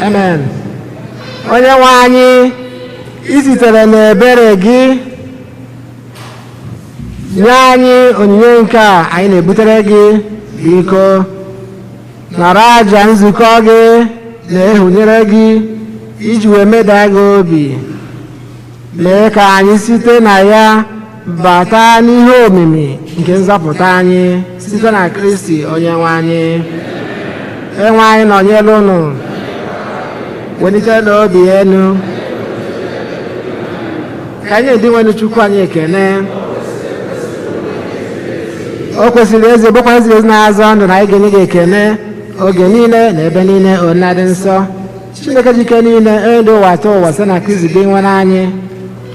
Amen. Onye nwe anyị, i sitere n'ebere gị nye anyị onyinye nke a anyị na-ebutere gị. Biko nara aja nzukọ gị na-ehunyere gị iji wee meda gị obi, mee ka anyị site na ya bata n'ihe omimi nke nzọpụta anyị site na Kristi onye nwe anyị. Enwe anyị nọnyere unu. Welite n'obi enu ka anyị dị nwere Chukwu anyị ekene. O kwesịrị eze bụkwa ezi ezi na-azọ ndụ na anyị ga-enye gị ekene oge niile na ebe niile, ona dị nsọ Chineke jike niile, onye dị ụwa atọ ụwa, site na Kristi dị nwere anyị,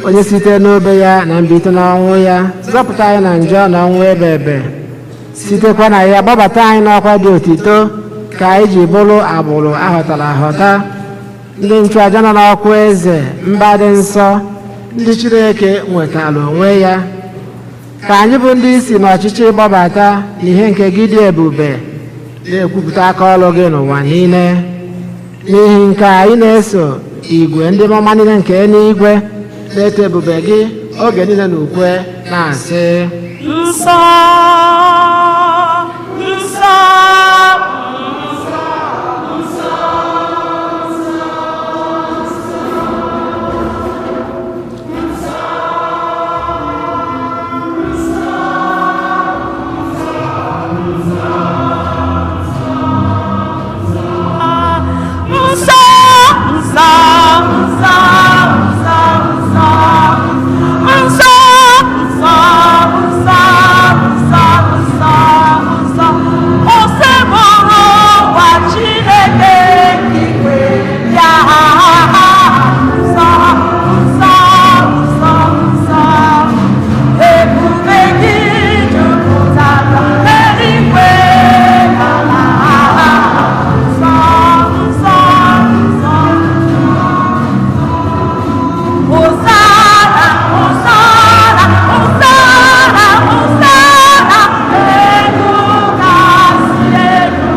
onye site n'obe ya na mbilite n'ọnwụ ya zọpụta anyị na njọ na ọnwụ ebe ebe, sitekwa na ya gbabata anyị n'ọkwa dị otito, ka anyị ji bụrụ agbụrụ ahọtara ahọta, ndị nchụaja nọ n'ọkwa eze, mba dị nsọ, ndị Chineke nwetara onwe ya, ka anyị bụ ndị isi n'ọchịchị gbabata n'ihe nke gị dị ebube, na-ekwupụta aka ọrụ gị n'ụwa niile. N'ihi nke anyị na-eso igwe ndị mọma niile nke eluigwe na-eto ebube gị oge niile na ukwe na-asị: Nsọ, nsọ, nsọ, nsọ, nsọ, nsọ, nsọ, nsọ, nsọ, nsọ, nsọ, nsọ, osebụrụ ụwa Chineke igwe ya. Nsọ, nsọ, nsọ, nsọ, ebube gị jupụtara n'eluigwe na ala. Nsọ, nsọ, nsọ. Hosanna, Hosanna, Hosanna, Hosanna, elu kasị elu.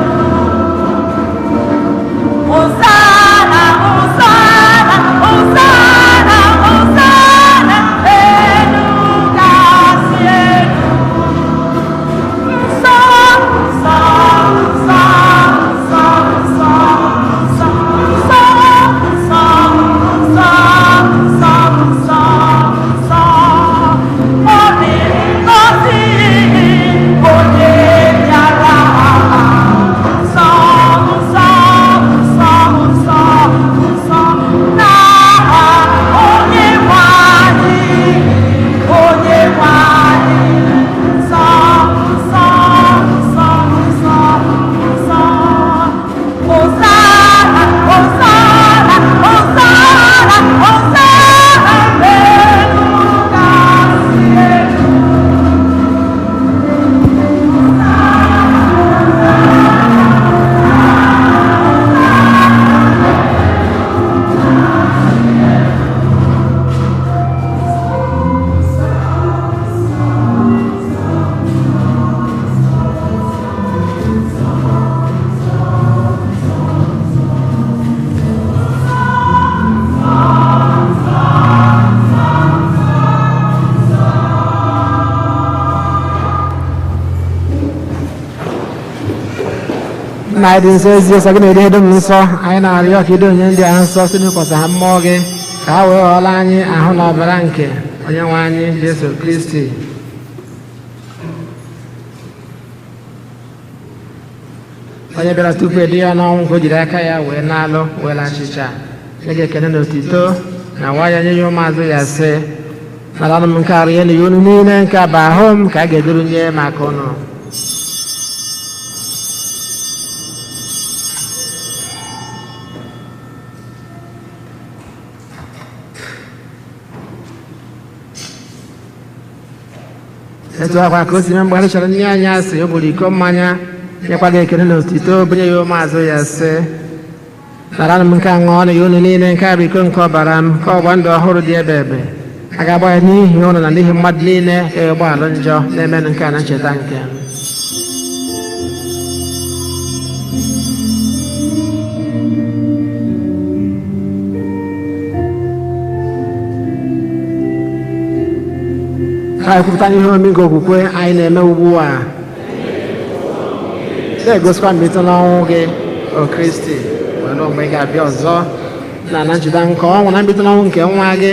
Hosanna, Hosanna, Hosanna, Hosanna, elu kasị elu. Nsọ, nsọ, nsọ, nsọ, nsọ, nsọ, nsọ, nsọ, nsọ, nsọ, nsọ, nsọ. Ọ dị ngọzi onye bịara. Nsọ, nsọ, nsọ, nsọ, nsọ, n'aha onye nwe anyị, onye nwe anyị. Nsọ, nsọ, nsọ, nsọ, nsọ. Hosanna, Hosanna, Hosanna, Hosanna, elu kasị elu. Nna anyị dị nsọ, ezi nsọ gị na-eri edo m nsọ, anyị na-arịọ ka ido onye ndị a nsọ site n'ịkwasa ha mmụọ gị, ka ha wee ghọọla anyị ahụ na ọbara nke onye nwe anyị Jesu Kristi. Onye bịara tupu edi ya n'ọnwụ, ka o jiri aka ya wee na-alụ wee achịcha nye gị ekene na otito na nwa ya nye ya ụmụazụ ya, sị: "Naranụ m nke arụ ya na ya unu niile, nke a bụ ahụ m ka a ga-eduru nye maka ụnụ." Etu akwa ka o si mee mgbe ha richara nri anyasị, o buru iko mmanya, nyekwa gị ekele na otito, bunye ya ụmụazụ ya, sị: "Nara m nke a, ṅụọ ya unu niile. Nke a bụ iko nke ọbara m, nke ọgba ndụ ọhụrụ dị ebe ebe. A ga-agba ya n'ihi ụnụ na n'ihi mmadụ niile ka e gbalụ njọ. Na-emenụ nke a na ncheta nke m." Ka anyị kwupụta n'ihe omimi nke okwukwe anyị na-eme ugbu a, na-egosikwa mbilite n'ọnwụ gị, o Kristi, wee ruo mgbe ị ga-abịa ọzọ. Na na njide nke ọnwụ na mbilite n'ọnwụ nke nwa gị,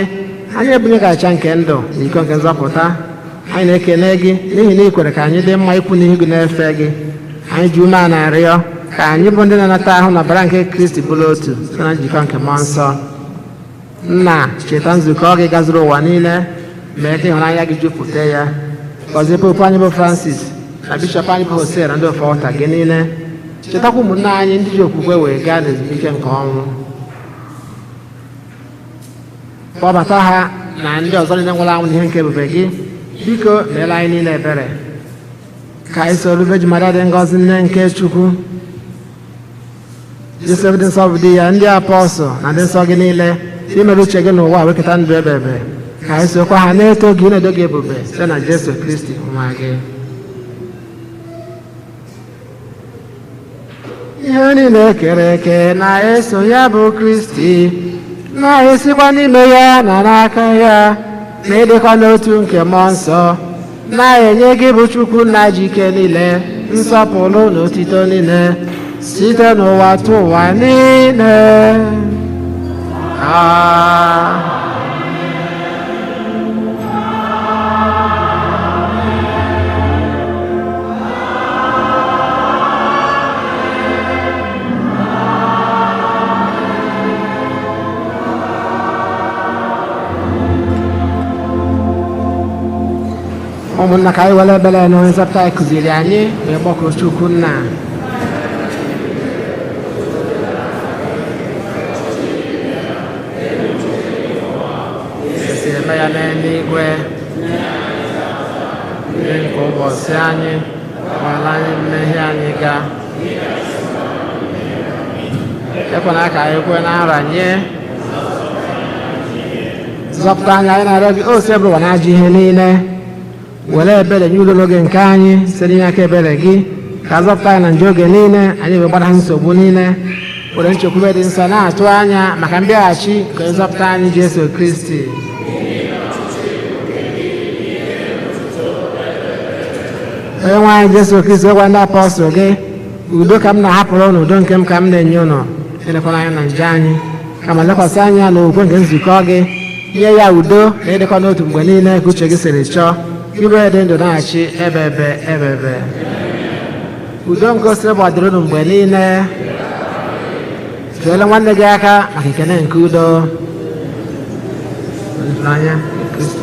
anyị ebunye gị aja nke ndụ na iko nke nzọpụta. Anyị na-ekele gị n'ihi na ị kwere ka anyị dị mma ikwu n'ihu gị na-efe gị. Anyị ji ume a na-arịọ ka anyị bụ ndị na-anata ahụ na ọbara nke Kristi bụrụ otu site na njikọ nke Mmụọ Nsọ. Nna, cheta nzukọ gị gazuru ụwa niile, mee ka ịhụnanya gị jupụta ya. Gọzie Popu anyị bụ Francis, na bishọp anyị bụ Hosea, na ndị ofe ọta gị niile. Chetakwa ụmụnne anyị ndị ji okwukwe wee gaa n'ezumike nke ọnwụ. Kpọbata ha na ndị ọzọ niile nwụrụ anwụ n'ihe nke ebube gị. Biko meela anyị niile ebere, ka anyị soro Virgin Maria dị ngọzi, nne nke Chukwu, Josef dị nsọ bụ di ya, ndị apọstụl na ndị nsọ gị niile imere uche gị n'ụwa wekọta ndụ ebe ebe, ka anyị sokwa ha na-eto gị, na-edo gị ebube, site na Jesu Kristi nwa gị. Ihe niile kere eke na-eso ya bụ Kristi, na-esikwa n'ime ya na n'aka ya, na ịdịkwa n'otu nke Mmụọ Nsọ, na-enye gị bụ Chukwu nna ji ike niile nsọpụrụ na otito niile site n'ụwa tụ ụwa niile. Amen. Ụmụnna, ka anyị were ebere na Onye Nzọpụta anyị kụziri anyị wee gbakọọ Chukwu Nna. Esi eme ya n'eluigwe, ndị nke ụbọchị anyị gbara anyị mmehie anyị ga ekwena ka anyị kwe na nranye. Zọpụta anyị, anyị na-arịọ gị, o Osebụrụwa na ajọ ihe niile. Were ebere nye udo n'oge nke anyị. Site n'inye aka ebere gị, ka zọpụta anyị na njọ oge niile, anyị wee gbara nsogbu niile, were nchekwube dị nsọ na-atụ anya maka mbịaghachi nke nzọpụta anyị Jesu Kristi. Onye nwe anyị Jesu Kristi, gwa ndị apọstụl gị: "Udo ka m na-ahapụrụ ụnụ, udo nke m ka m na-enye ụnụ. Elekwala anya na njọ anyị, kama lekwasị anya na okwukwe nke nzukọ gị. Nye ya udo na ịdịkọ n'otu mgbe niile ka uche gị siri chọọ. Ibe dị ndụ na-achị ebe ebe ebe ebe." Udo nke osiri gbadoro unu mgbe niile. Tụọla nwanne gị aka maka ekene nke udo. Ịhụnanya nke Kristi.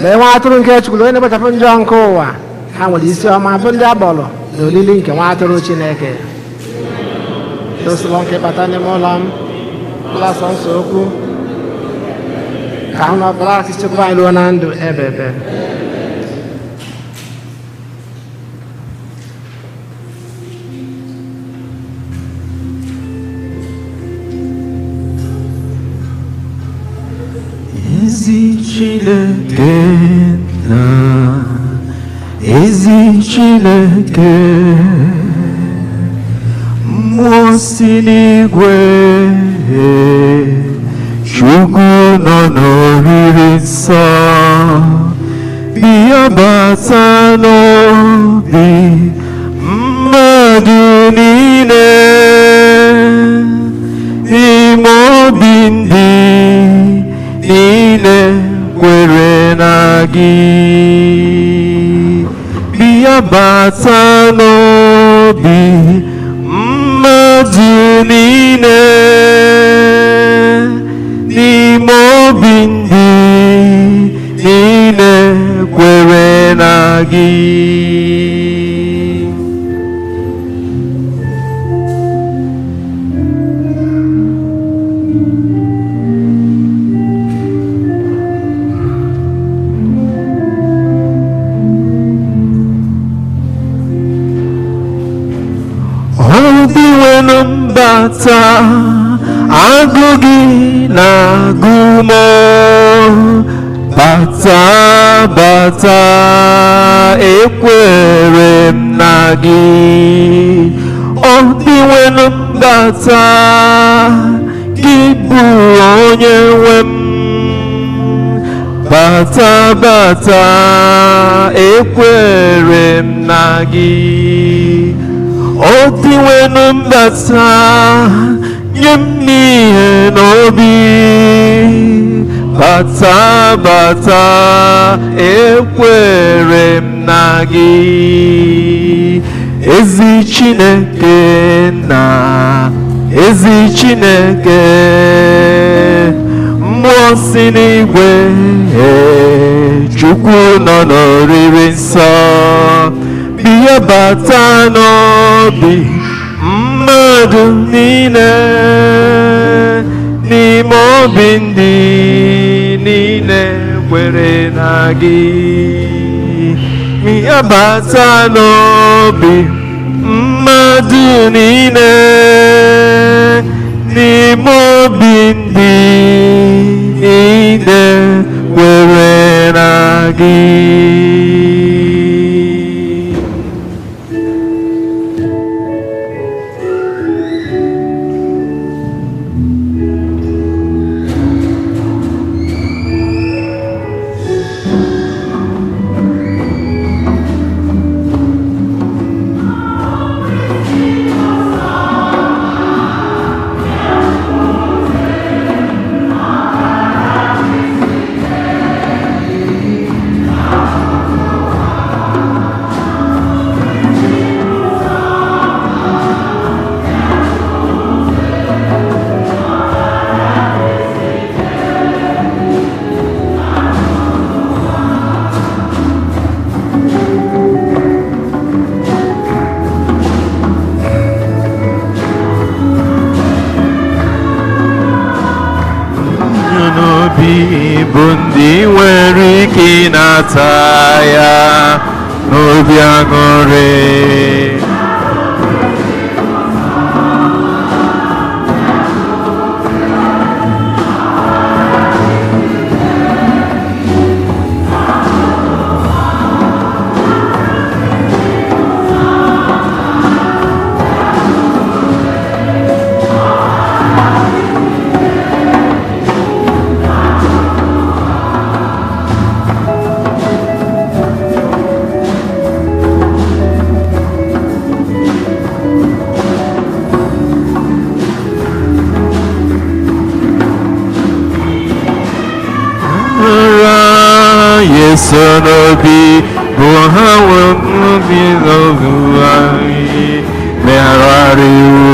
Lee nwa atụrụ nke Chukwu, onye na-ekpochapụ njọ nke ụwa. Ha nwere isi ọma bụ ndị agbọrọ na olili nke nwa atụrụ Chineke. Tosịlọ nke bata n'ime ụlọ m ụlọ nsọ nsọ okwu ka ahụ na ọbara asị chekwaba anyị ruo na ndụ ebe ebe. Ezi Chineke na ezi Chineke, mmụọ si n'igwe, Chukwu nọ n'oriri nsọ, bịa bata n'obi mmadụ niile, n'ime obi ndị niile kwere na gị, bịa bata n'obi mmadụ niile, n'ime obi ndị niile kwere na gị. Obi nwere mbata, agụ gị na-agụ m, bata bata, ekwere m na gị. Obi nwere mbata, gị bụ onye nwe m, bata bata, ekwere m na gị. Obi nwere mbata, nye m n'ihe n'obi, bata bata, ekwere m na gị. Ezi Chineke na ezi Chineke, mmụọ si n'igwe, Chukwu nọ n'oriri nsọ, bịa bata n'obi mmadụ niile, n'ime obi ndị niile kwere na gị, bịa bata n'obi mmadụ niile, n'ime obi ndị niile kwere na gị. N'obi bụ ndị nwere ike ịnata ya n'obi aṅụrị. Yesu n'obi bụ ha nwe obi n'obi anyị megharịwo.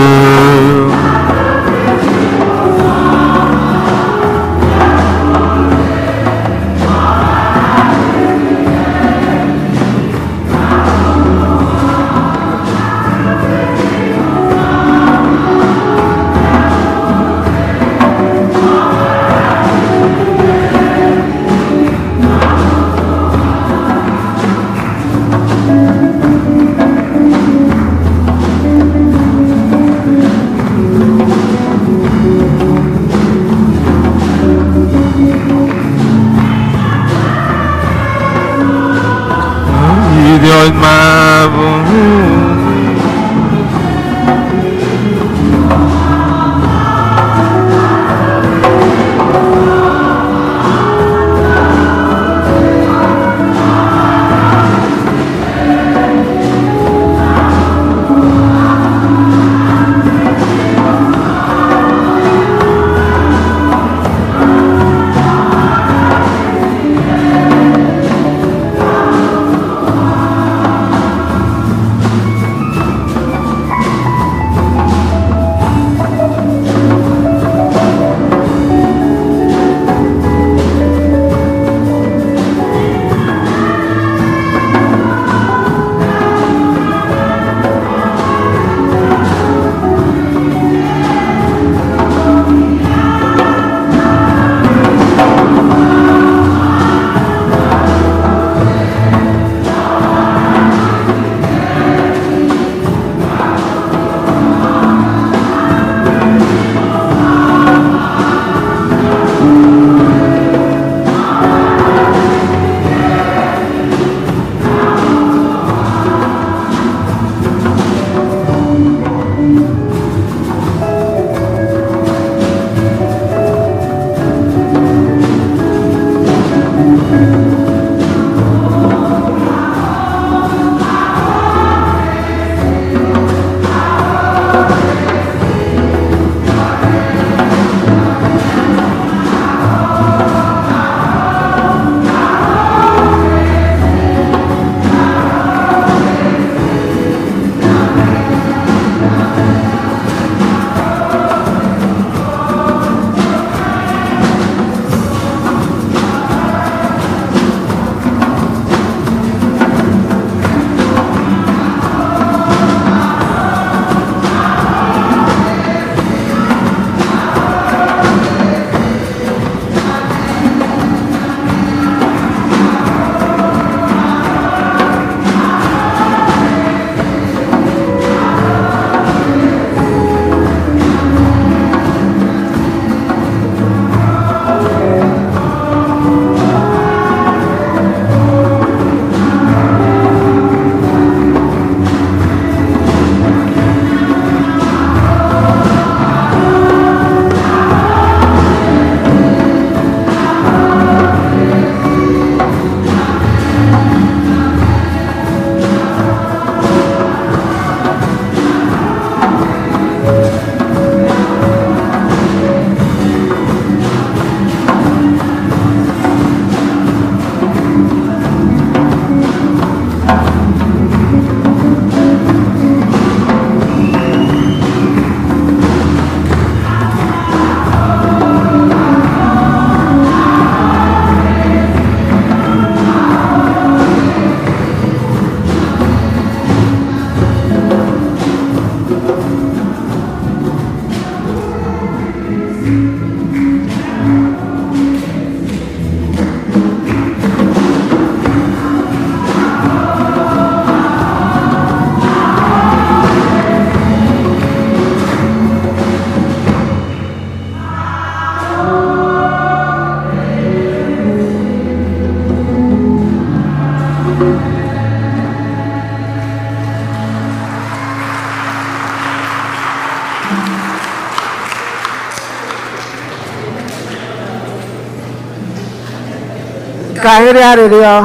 Ka anyị rịọ arịrịọ.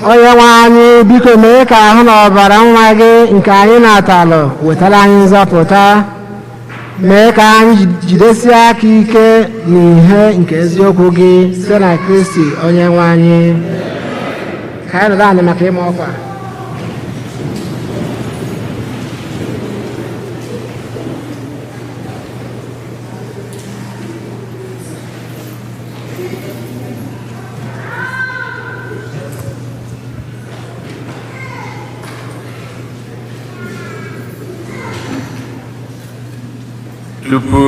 Onye nwe anyị, biko mee ka ahụ na ọbara nwa gị nke anyị na-atalụ wetara anyị nzọpụta. Mee ka anyị jidesie aka ike n'ihe nke eziokwu gị site na Kristi onye nwe anyị. Ka anyị nọdụ anyị maka ịma ọkwa. Tupu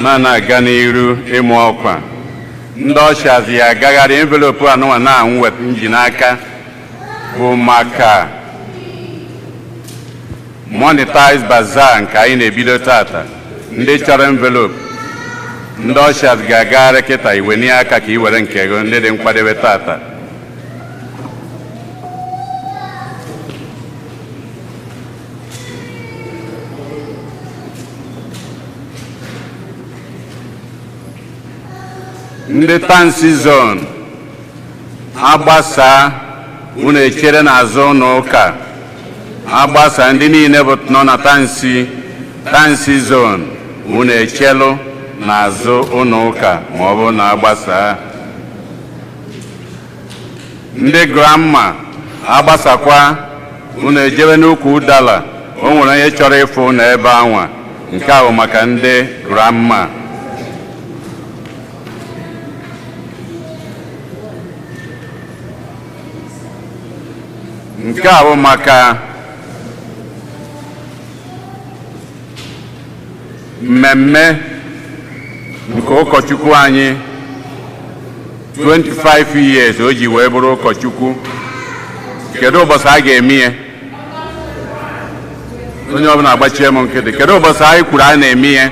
ma na-aga n'iru ịmụ ọkwa, ndị ushers ya agagharị envelope anụnwa na nji n'aka bụ maka monetize bazaar nke anyị na-ebido tata. Ndị chọrọ envelope, ndị ushers ga-agagharị kịta iwenye aka ka ị were nke gị, ndị dị nkwadebe tata. Ndị Tansi Zone agbasa, unu echere n'azụ ụlọ ụka agbasa. Ndị niile bụ nọ na Tansi Zone, unu echelụ n'azụ ụlọ ụka ma ọ bụrụ na agbasaa. Ndị grandma agbasakwa, unu ejebe n'ukwu ụdala, o nwere onye chọrọ ịfụ unu ebe anwa. Nke a bụ maka ndị grandma. Nke a bụ maka mmemme nke ụkọchukwu anyị, 25 years o ji wee bụrụ ụkọchukwu. Kedu ụbọchị a ga-eme ya? Onye ọbụla agbachie m nkịtị. Kedu ụbọchị anyị kwuru a na-eme ya?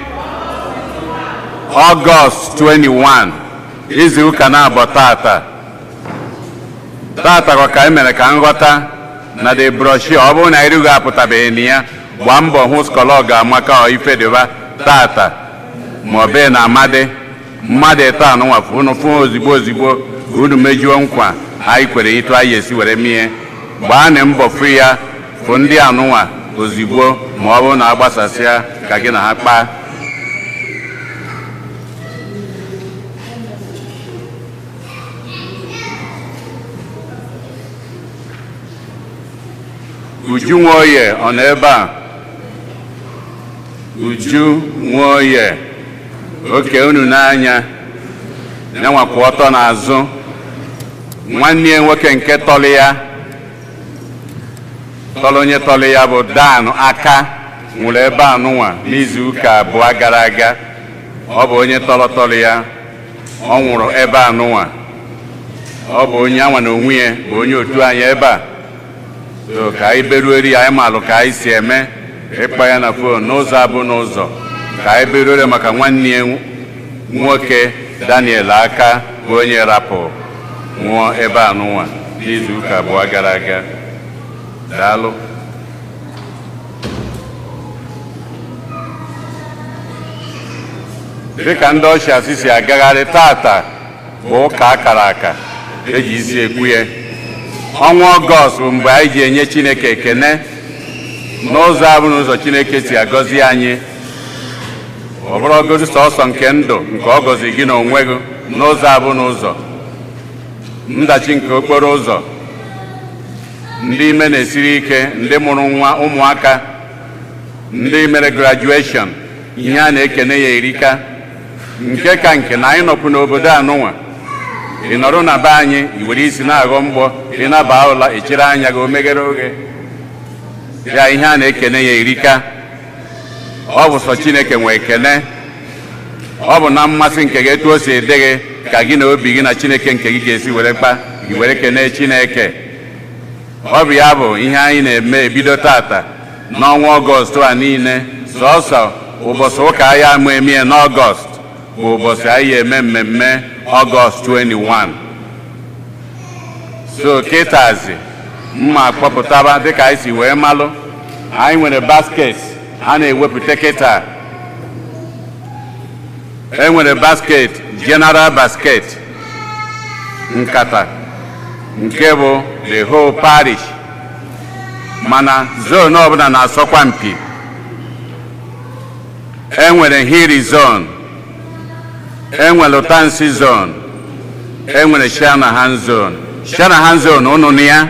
Ọgọst 21, izu ụka na-abọ tata. Tata ka anyị mere ka nghọta na the brochure, ọ bụrụ na irughị apụtabeghị na ya, gbaa mbọ hụ skolog Amaka ọ ifedeba tata ma ọ bee na amadi mmadụ ịtọ anụnwa unu fụ ozigbo ozigbo ka unu mejuo nkwa anyị kwere ịtụ anyị esi were mie. Gbaanị mbọ fụ ya, fụ ndị anụnwa ozigbo ma ọ bụrụ na agbasasịa ka gị na ha kpaa. Uju Nwoye ọ nọ ebe a? Uju Nwoye, oke unu n'anya yanwa kwụ ọtọ n'azụ. Nwanne ya nwoke nke tọrọ ya tọrọ onye tọrọ ya bụ Dan Aka nwụrụ ebe a nụnwa n'izu ụka 2 gara aga. Ọ bụ onye tọrọ tọrọ ya, ọ nwụrụ ebe a nụnwa. Ọ bụ onye anwa na onwe ya bụ onye otu anyị ebe a. So ka anyị beruori ya, anyị malụ ka anyị si eme ịkpa ya na fon n'ụzọ abụ n'ụzọ ka anyị beruore maka nwanne ya nwoke Daniel Aka bụ onye rapụ nwụọ ebe a nụnwa n'izu ụka 2 gara aga. Daalụ. Dịka ndị ushers si agagharị tata bụ ụka akara aka eji isi ekwu ya. Ọnwa Ọgọst bụ mgbe anyị ji enye Chineke ekene n'ụzọ abụ n'ụzọ Chineke si agọzi anyị. Ọ bụrụgodu sọsọ nke ndụ nke ọ gọzi gị na onwe gị n'ụzọ abụ n'ụzọ ndachi nke okporo ụzọ, ndị ime na-esiri ike, ndị mụrụ nwa ụmụaka, ndị mere graduation, ihe a na-ekene ya erika. Nke ka nke na anyị nọkwu n'obodo anụnwa, ị nọrọ na be anyị i were isi na-aghọ mgbọ, ị naba ụla echere anya gị o meghere oghe ya. Ihe a na-ekene ya erika. Ọ bụ sọ Chineke nwe ekene. Ọ bụ na mmasị nke gị etu o si dị gị ka gị na obi gị na Chineke nke gị ga-esi were kpa gị were kene Chineke. Ọ bụ ya bụ ihe anyị na-eme ebido tata n'ọnwa Ọgọst a niile. Sọsọ ụbọchị ụka anyị ama emie n'Ọgọst bụ ụbọchị anyị eme mmemme Ọgọst 21. So kịtazi Mma akpọpụtaba dịka anyị si wee malụ, anyị nwere basket a na-ewepụta kịta. E nwere basket, general basket, nkata nke bụ the whole parish, mana zone ọbụla na-asọkwa mpi. E nwere Hiri zone, e nwere Utansi zone, e nwere Shanahan zone. Shanahan zone, unu nụ ya?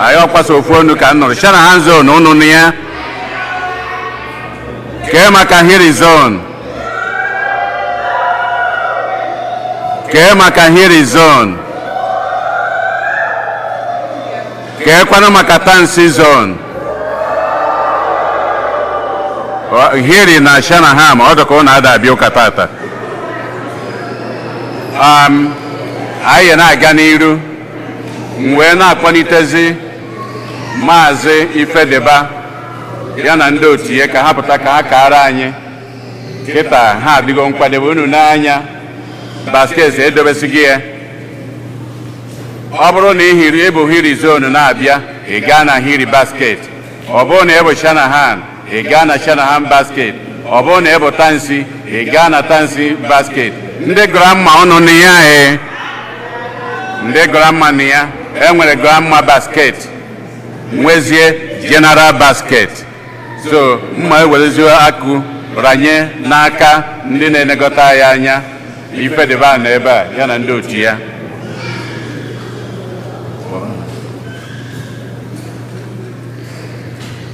Anyị ọkwasa ofu onu ka m nụrụ. Shanahan zone, unu nụ ya? Kee maka Hiri zone? Kee maka Hiri zone? Keekwanụ maka Tansi zone? Hiri na Shanahan, ọ dịka ụnụ ada abịa ụka tata. Anyị na-aga n'iru, m wee na-akpọlitezi Maazị Ifedeba ya na ndị otu ya ka ha pụta ka ha kaara anyị kịta. Ha adịgo nkwadebe. Unu n'anya, basket edobesighị ya. Ọ bụrụ na ị hiri ịbụ Hiri zone na-abịa, ị gaa na Hiri basket. Ọ bụrụ na ị bụ Shanahan, ị gaa na Shanahan basket. Ọ bụrụ na ị bụ Tansi, ị gaa na Tansi basket. Ndị grandma, unu na ya? Ee, ndị grandma na ya. E nwere grandma basket, nwezie general basket. So mma ewerezie akụ ranye n'aka ndị na-enekọta ya anya. Ifedeba na ebe a ya na ndị otu ya.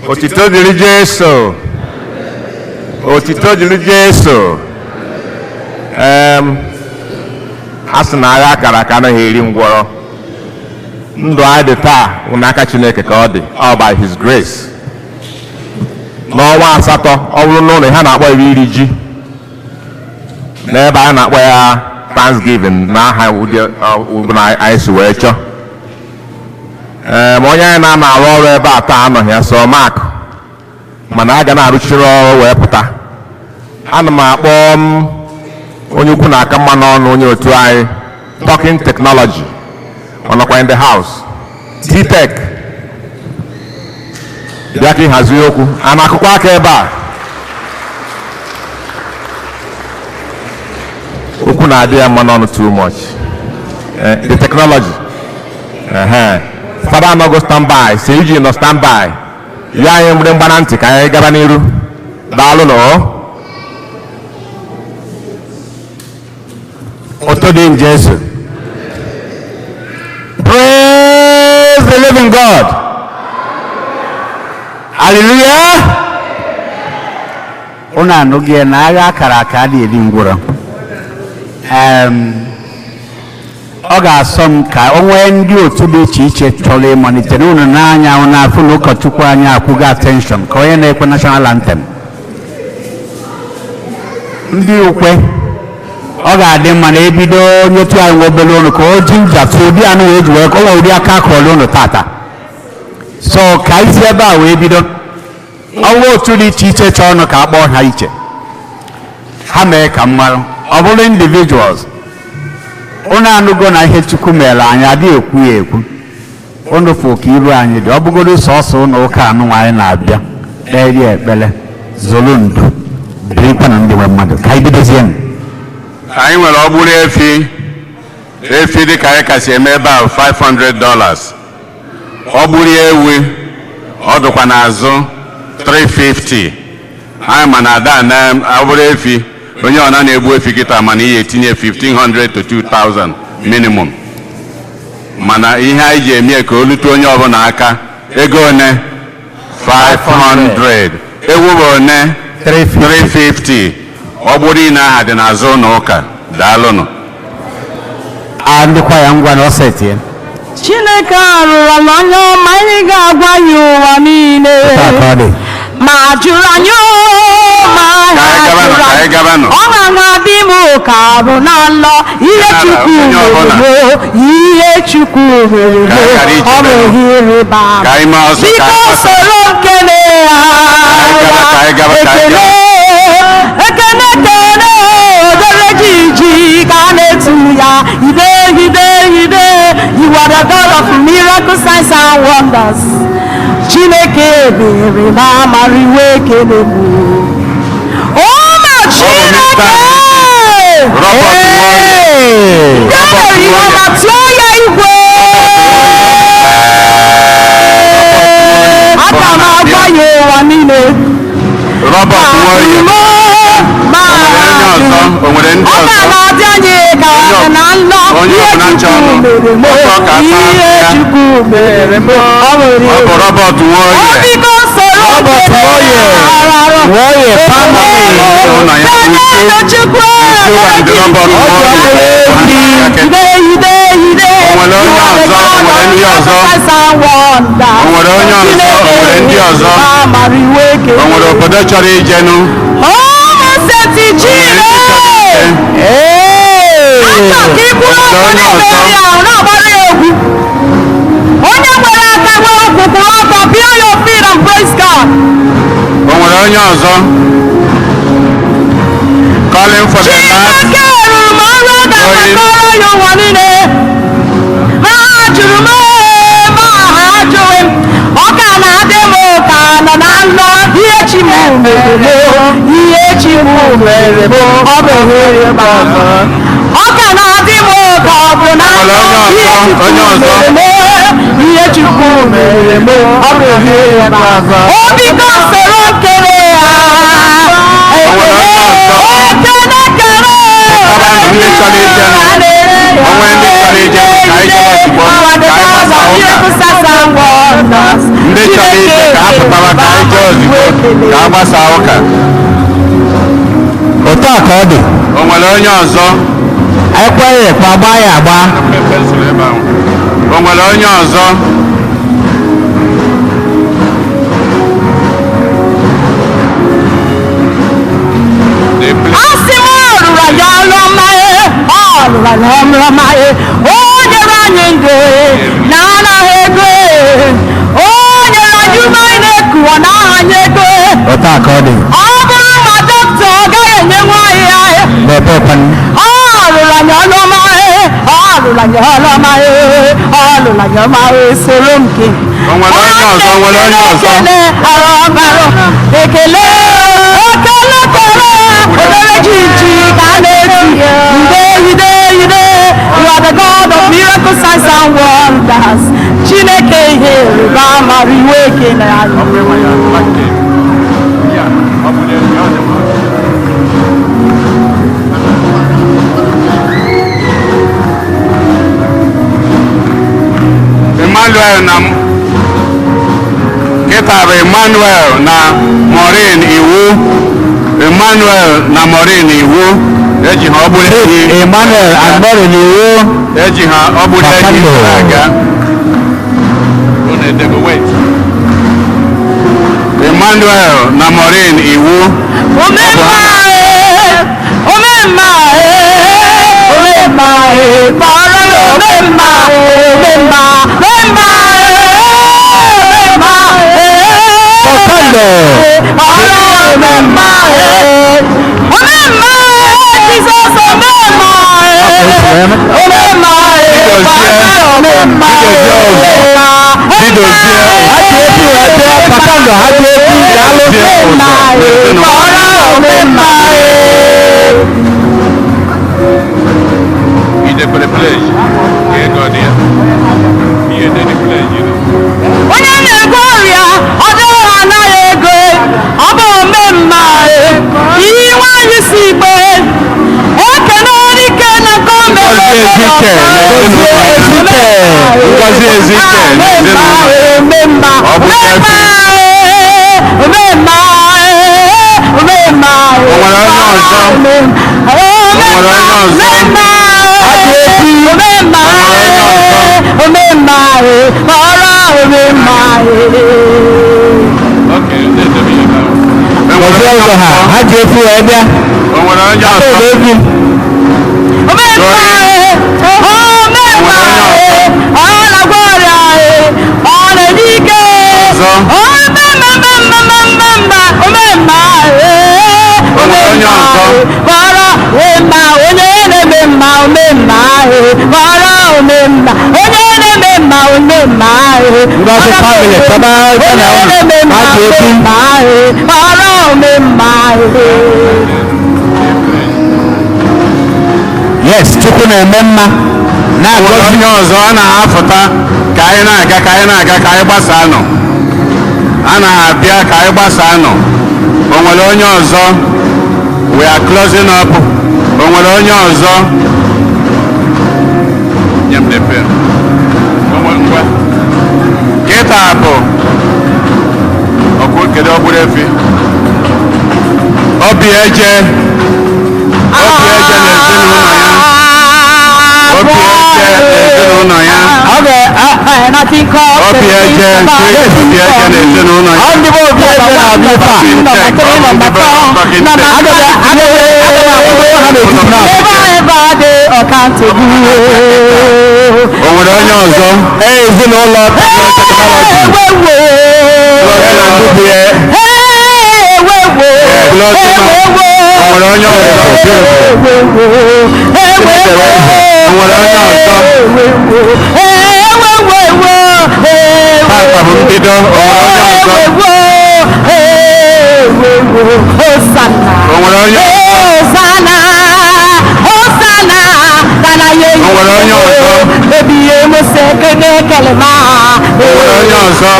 Otito dịrị Jesu. Otito dịrị Jesu. A sị na agha akara aka anaghị eri ngwọrọ. Ndụ anyị dị taa bụ n'aka Chineke ka ọ dị, all by his grace. N'ọnwa asatọ, ọ bụrụ n'ụlọ ha na-akpọ iri ji, n'ebe a na-akpọ ya Thanksgiving n'aha ụdị na anyị si wee chọọ. Ee, ma onye anyị na-ana arụ ọrụ ebe a taa anọghị ya, so Mark, mana a ga na-arụchiri ọrụ wee pụta. Ana m akpọ m onye ukwu na-aka mma n'ọnụ, onye otu anyị, Talking Technology, ọ nọkwa in the house. T-Tech, bịa ka ịhazi okwu a na-akụkọ aka ebe a. Okwu na-adị ya mma n'ọnụ too much. The technology. Fada anọgo standby, si iji nọ standby ya, anyị nwere mgbana ntị ka anyị gaba n'iru. Daalụ nọ. Otito dị Jesu. Praise the living God. Hallelujah. Unu anụghị ya na agha akara aka adịghị eri ngwụrọ. Ọ ga-asọ m ka o nwee ndị otu dị iche iche chọrọ ịmalite na unu n'anya unu afụ na ụkọchukwu anyị akwụgo attention ka onye na-ekwe national anthem. Ndị ukwe, ọ ga-adị mma na ebido nyetụ anyị nwa obere ụnụ ka o ji njatụ ụdị anụ wee ji wee ka o nwee ụdị aka akọrọ ụnụ tata. So ka anyị si ebe a wee bido ọnwa otu dị iche iche chọọ ọnụ ka a kpọọ ha iche, ha mee ka m marụ. Ọ bụrụ individuals, unu anụgo na ihe Chukwu mere anyị adịghị ekwu ya ekwu. Unu fụ ka iru anyị dị. Ọ bụgodo sọsọ ụlọ ụka anụnwa anyị na-abịa kperie ekpere zoro ndụ birikwa na ndị nwe mmadụ. Ka anyị bidozienụ. Anyị nwere ọgbụrụ efi, efi dịka anyị kasị eme ebe a, $500. Ọ gburu ewu, ọ dụkwa n'azụ 350. Anyị ma na ada na ọbụrụ efi, onye ọna na-egbu efi kịta, mana ihe etinye 1500 to 2000 minimum. Mana ihe anyị ji eme ka o lute onye ọbụla aka, ego one? 500. Ewu bụ one? 350. Ọ bụrụ niile aha dị n'azụ ụlọ ụka. Daalụnụ. A ndịkwa ya ngwa na ọ setie. Chineke arụrụla onye ọma, anyị ga-agwa ya ụwa niile. Otu a ka ọ dị. Ma jụrụ anyị o, ma Ka ha anyị gabanụ, jụrụ ka anyị anyị. gabanụ. Ọ na-adị m ka bụ na nlọ ihe Nara, Chukwu onye ọbụla. mere m, ihe Chukwu mere m, Ka anyị ghara ọ ichebe bụ ihe ịrịba ama. Ka anyị mee ọsọ, ka Biko anyị gbasa. soro nkele ya. Ka anyị gaba, ka anyị gaba, ka anyị Ekele, ekele, kele odere jiji ka a na-etu ya ide ide ide iwe. are the God of miracle signs and wonders. Chineke ebere na amara iwe ekele m. Ụmụ Chineke! Robert Nwoye. Ndị o mere ihe ọma tụọ ya igwe. Aga m agwa ya ụwa niile. Robert Nwoye. Ma O nwere ndị ọ ga ọzọ? na-adị anyị ka ọ na nlọ. Onye Ihe ọbụla Chukwu chọrọ mere m, ọsọ ka ata ihe ya. Chukwu mere m, ọ nwere Ọ bụ Robert Nwoye. Obiko soro Robert kele Nwoye. arara. Nwoye family. Ụlọ ya Ekele Uchu. Chukwu. Uchu and Robert Nwoye. Ide ide ide. O nwere onye ọzọ? O nwere ndị ọzọ? O nwere onye ọzọ? O nwere ndị ọzọ? O nwere obodo chọrọ ijenu? Ụmụ seti Chineke. Achọ ka ị bụrụ ọkụ na-emeri ahụ na-agbara ya egwu. Onye nwere aka nwere ụkwụ kwụrụ ọtọ, bịa your feet and praise God. O nwere onye ọzọ? Calling for the last. Chineke rụrụ m ọrụ ọ ga-agbakọrọ ya ụwa niile. Ma ha jụrụ m ee, ma ha ajụghị m. Ọ ka na-adị m ka nọ na nlọ. Ihe chi m mere m, ihe chi m mere m, ọ bụ ihe m ọzọ. Ọ ka na-adị m ka ọ bụ na nlọ. Ihe Onye Chukwu ọzọ? mere m, ihe Chukwu mere m, ọ bụ ihe m ọzọ. Obiko soro kere ya. O nwere onye ọzọ? Ekele kere. Pụtabanụ ndị chọrọ ijenụ. O nwere ndị chọrọ ijenụ, ka anyị jebe ozugbo, ka anyị gbasaa ụka. Ndị chọrọ ije ka ha pụtara ka anyị jee ozugbo ka a gbasaa ụka. Otu a ka ọ dị. O nwere onye ọzọ? Ekweghị ekwe agba ya agba. Pensụl ebe ahụ. O nwere onye ọzọ? The place. Asị m ọrụra ya ọlụọma e, ọrụra ya ọlụọma e, o nyere anyị ndụ e, na anaghị ego e, o nyere anyị ume anyị na-eku, ọ naghị anyị ego e. Otu a ka ọ dị. Ọ bụrụ ma dọkịta ọ gaghị enye nwaanyị ya e. Mepee kwanụ. Ọ rụrụ anyị ọlụ ọma e, ọ rụrụ anyị ọlụ ọma e, ọ rụrụ anyị ọma e, soro m gị. O nwere onye ọzọ? O nwere onye ọzọ? Ekele arụ ekele ekele kele obere chichi ka a na-eti ide ide ide. You are the God of miracle signs and wonders. Chineke ihe ịrịba ama iwe ekele anyị. Emmanuel na kịta bụ Emmanuel na Maureen Iwu. Emmanuel na Maureen Iwu eji ha ọgbụrụ ehi. Emmanuel and Maureen Iwu. Eji ha ọgbụrụ ehi Papando. aga. Unu edego, wait. Emmanuel na Maureen Iwu. Omemma e, omemma e, omemma e, kpọrọ ya omemma, omemma, omemma e, omemma e. Papando. Kpọrọ ya omemma e, omemma e, Jizọs omemma e, omemma e, kpọrọ ya omemma e, omemma, Chidozie. Ha ji efi wee bịa. Papando, ha ji efi. Daalụ. omemma e, kpọrọ ya omemma e. Idekwere pledge ka ego dị ya. Ihe dị pledge nọ. Onye na-ego ọrịa ọ dịghị anaghị ego, ọ bụ omemma ihe nwaanyị si igbe ekene dike na Ngozi Ezike na ezinụlọ ya. Ngozi Ezike na ezinụlọ ya. Omemma, Ọ bụ omemma, omemma, omemma. O nwere onye ọzọ? O nwere onye ọzọ? Omemma, omemma, ọrụ omemma. Okay, na-edebe ya ebe ahụ. E nwere Gozie onye ụzọ ha. ọzọ? Ha ji efi wee bịa. O nwere onye ọzọ? Ebe efi. Omemma, omemma, ọ na-agwọ ọrịa, ọ na-enye ike. Ọzọ? Omemma, mma, mma, mma, omemma, O nwere onye ọzọ? kpọrọ omemma, onye na-eme mma, omemma, kpọrọ omemma, onye Ngozi family, chọba ebe na ụlọ, ha ji ebi. Yes, Chukwu na-eme mma. Na-agọzi onye ọzọ a na-afụta ka anyị na-aga, ka anyị na-aga, ka anyị gbasaa nọ. A na-abịa ka anyị gbasaa nọ. O nwere onye ọzọ? We are closing up. O nwere onye ọzọ? Nye m the pen. O nwere ngwa. Kịta bụ ọkụ. Kedu ọgbụrụ efi obi eje? Obi eje na ezinụlọ ya, obi eje na ezinụlọ ya, obi eje, obi eje na ezinụlọ ya. Ọ ndị bụ obi eje na-abịa ife a. Aga m akwụkwọ ha n'etiti na. O nwere onye ọzọ? Ee, ezinụlọ technology. O nwere onye ọzọ? O nwere onye ọzọ? Tata bụ mbido. O nwere onye ọzọ? O nwere onye? Hosanna, Hosanna, O nwere onye ọzọ? O nwere onye ọzọ?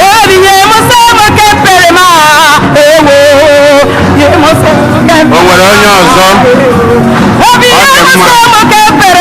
O nwere onye ọzọ? Ọ dị mma. Ọ dị mma.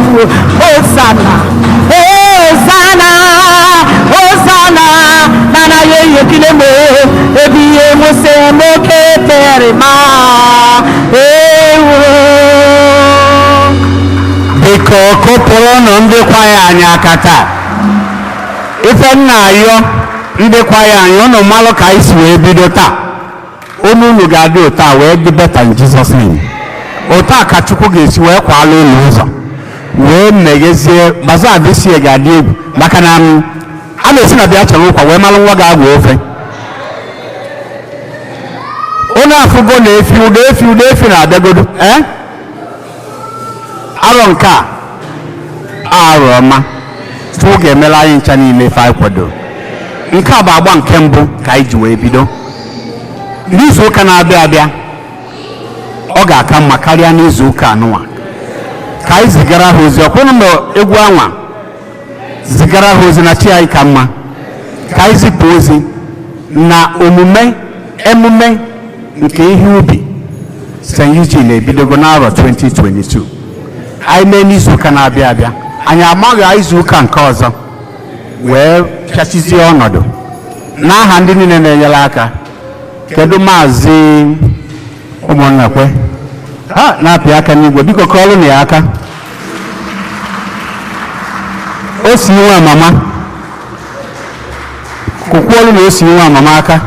Hosanna, Hosanna, Hosanna, nana ye ye kile mo, ebi ye mo se mo ke tere ma, ewo. Biko, kụpụrụnụ ndị kwaya anyị aka taa. Ife nna ayọ ndị kwaya anyị, ụnụ malụ ka anyị si wee bido taa. Unu unu ga-adị ụta wee dị better in Jesus name. Ụta ka Chukwu ga-esi wee kwala ụlọ ụzọ wee meghezie bazaar. This year ga-adị egwu, maka na a na-esi na bịa chọrọ ụkwa wee malụ nwa ga-agwa ofe. Unu afụgo na efi ụda, efi ụda, efi na-abịagodo. Ee, arọ nke a arọ ọma Chukwu ga-emere anyị ncha niile ife anyị kwado. Nke a bụ agba nke mbụ ka anyị ji wee bido. N'izu ụka na-abịa abịa, ọ ga-aka mma karịa n'izu ụka anụnwa. Ka anyị zigara ha ozi ọkwụnụ ma egwu anwa, zigara ha ozi na chi anyị ka mma. Ka anyị zipụ ozi na omume emume nke ihe ubi St. Eugene ebidogo n'arọ 2022. Anyị mee n'izu ụka na-abịa abịa, anyị amaghị izu ụka nke ọzọ wee pịachizie ọnọdụ. N'aha ndị niile na-enyere aka, kedu Maazị Ụmụnnakwe ha na-apị aka n'igwe, biko kọọlụ na ya aka. O si nwa mama kụkwuolu na o si nwa mama aka.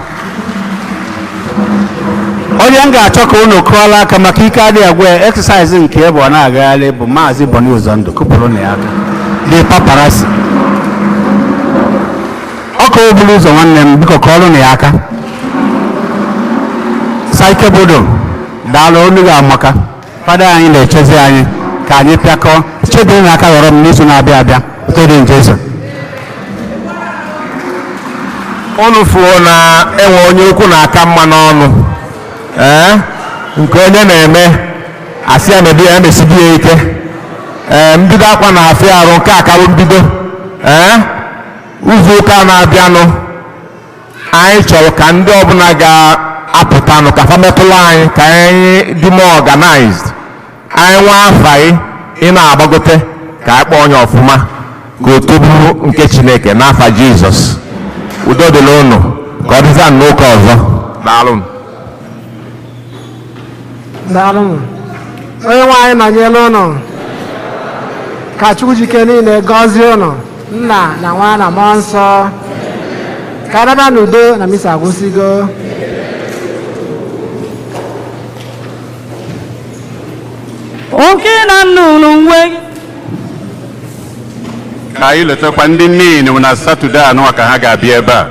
Onye m ga-achọ ka unu kụọla aka maka ike adịghị agwa ya exercise nke ebe ọ na-agagharị bụ Maazị Boni Ụzọndụ. Kụpụrụ na ya aka, the paparazzi ọka obulu ụzọ. Nwanne m, biko kọọlụ na ya aka. Saikebodo, daalụ, olu gị amaka. Fada anyị na-echezi anyị ka anyị pịakọọ chebiri na aka ghọrọ m n'izu na-abịa abịa. Todi Jesu. Unu fuo na enwe onye ukwu na-aka mma n'ọnụ. Ee, nke onye na-eme asị ya mebi ya, emesibi ya ike. Ee, mbido akwa na-afịa arụ, nke a karụ mbido. Ee, izu ụka na-abịanụ, anyị chọrọ ka ndị ọbụla ga-apụtanụ ka fa metụrụ anyị, ka anyị dị more organized. Anyị nwa afa anyị ị na-agbagote ka anyị kpọọ onye ọfụma ka o toburu nke Chineke n'afa Jizọs. Udo dịrị unu, ka ọ dịza n'ụka ọzọ. Daalụ. Daalụnụ. Onye nwe anyị nọnyere ụnụ. Ka Chukwu jike niile gọzie ụnụ, Nna na Nwa na Mmụọ Nsọ. Ka adaba n'udo na misa agwụsịgo. Oke na nnụnụ nwe. Ka anyị letakwa ndị niile na Satọde anụwa ka ha ga-abịa ebe a.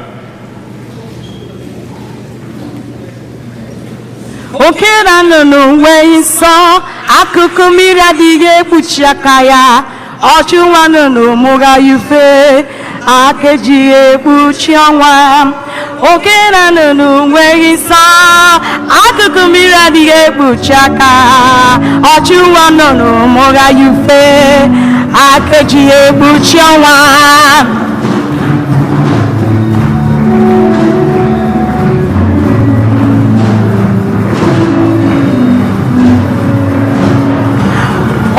Oke na nnụnụ nwee nsọ, akụkụ mmiri adịghị ekpuchi aka ya. Ọchụ nwa nnụnụ mụga ife, aka ejighị ekpuchi ọnwa. Oke na nnụnụ nweghị nsọ, akụkụ mmiri adịghị ekpuchi aka. Ọchụ nwa nnụnụ mụga ife, aka ejighị ekpuchi ọnwa.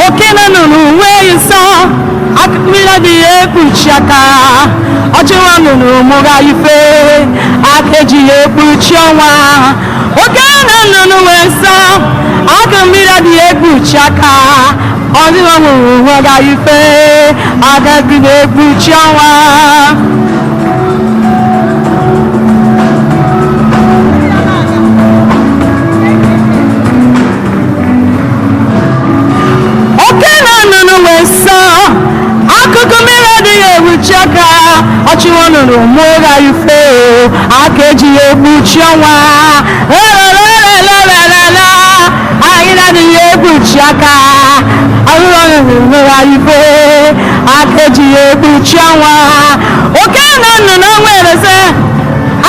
Oke na nnụnụ nweghị nsọ, akụkụ mmiri adịghị ekpuchi aka. Ọchụ nwa nnụnụ mụga ife, aka ejighị ekpuchi ọnwa. Oke na nnụnụ nwee nsọ, akụkụ mmiri adịghị ekpuchi aka. Ọchụ nwa nnụnụ mụga ife, aka ejighị ekpuchi ọnwa. Oke na nnụnụ nwee nsọ, akụkụ mmiri adịghị egbuchi aka. Ọchịnwa nnụnụ mụgha ife, aka ejighị egbuchi ọnwa. Elelelelelele, anyị na-adịghị egbuchi aka. Ọchịnwa nnụnụ mụgha ife, aka ejighị egbuchi ọnwa. Oke na nnụnụ nwere sị,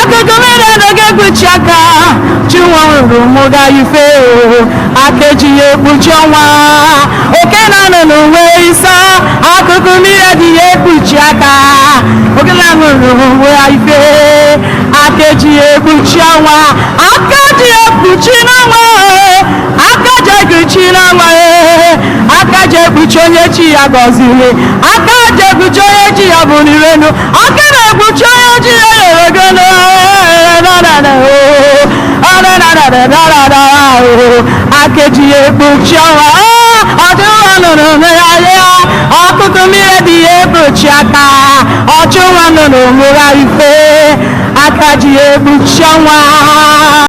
akụkụ mmiri adịghị ekpuchi aka. Chinwa nwere mụga ife, aka ejighị ekpuchi ọnwa. Oke na nnụnụ nwee ịsa, akụkụ mmiri adịghị ekpuchi aka. Oke na nnụnụ nwee ife, aka ejighị ekpuchi ọnwa. Aka ji ekpuchi n'ọnwa, aka ji ekpuchi n'ọnwa, aka ji ekpuchi onye chi ya gọziri, aka ji ekpuchi onye chi ya buliri elu, aka na-ekpuchi onye chi ya nyere gonu. Aka ejighị ekpuchi ọnwa. Ọchụnwa nnụnụ mere ya, ọkụkụ mmiri adịghị ekpuchi aka. Ọchụnwa nnụnụ mụra ife, aka ji ekpuchi ọnwa.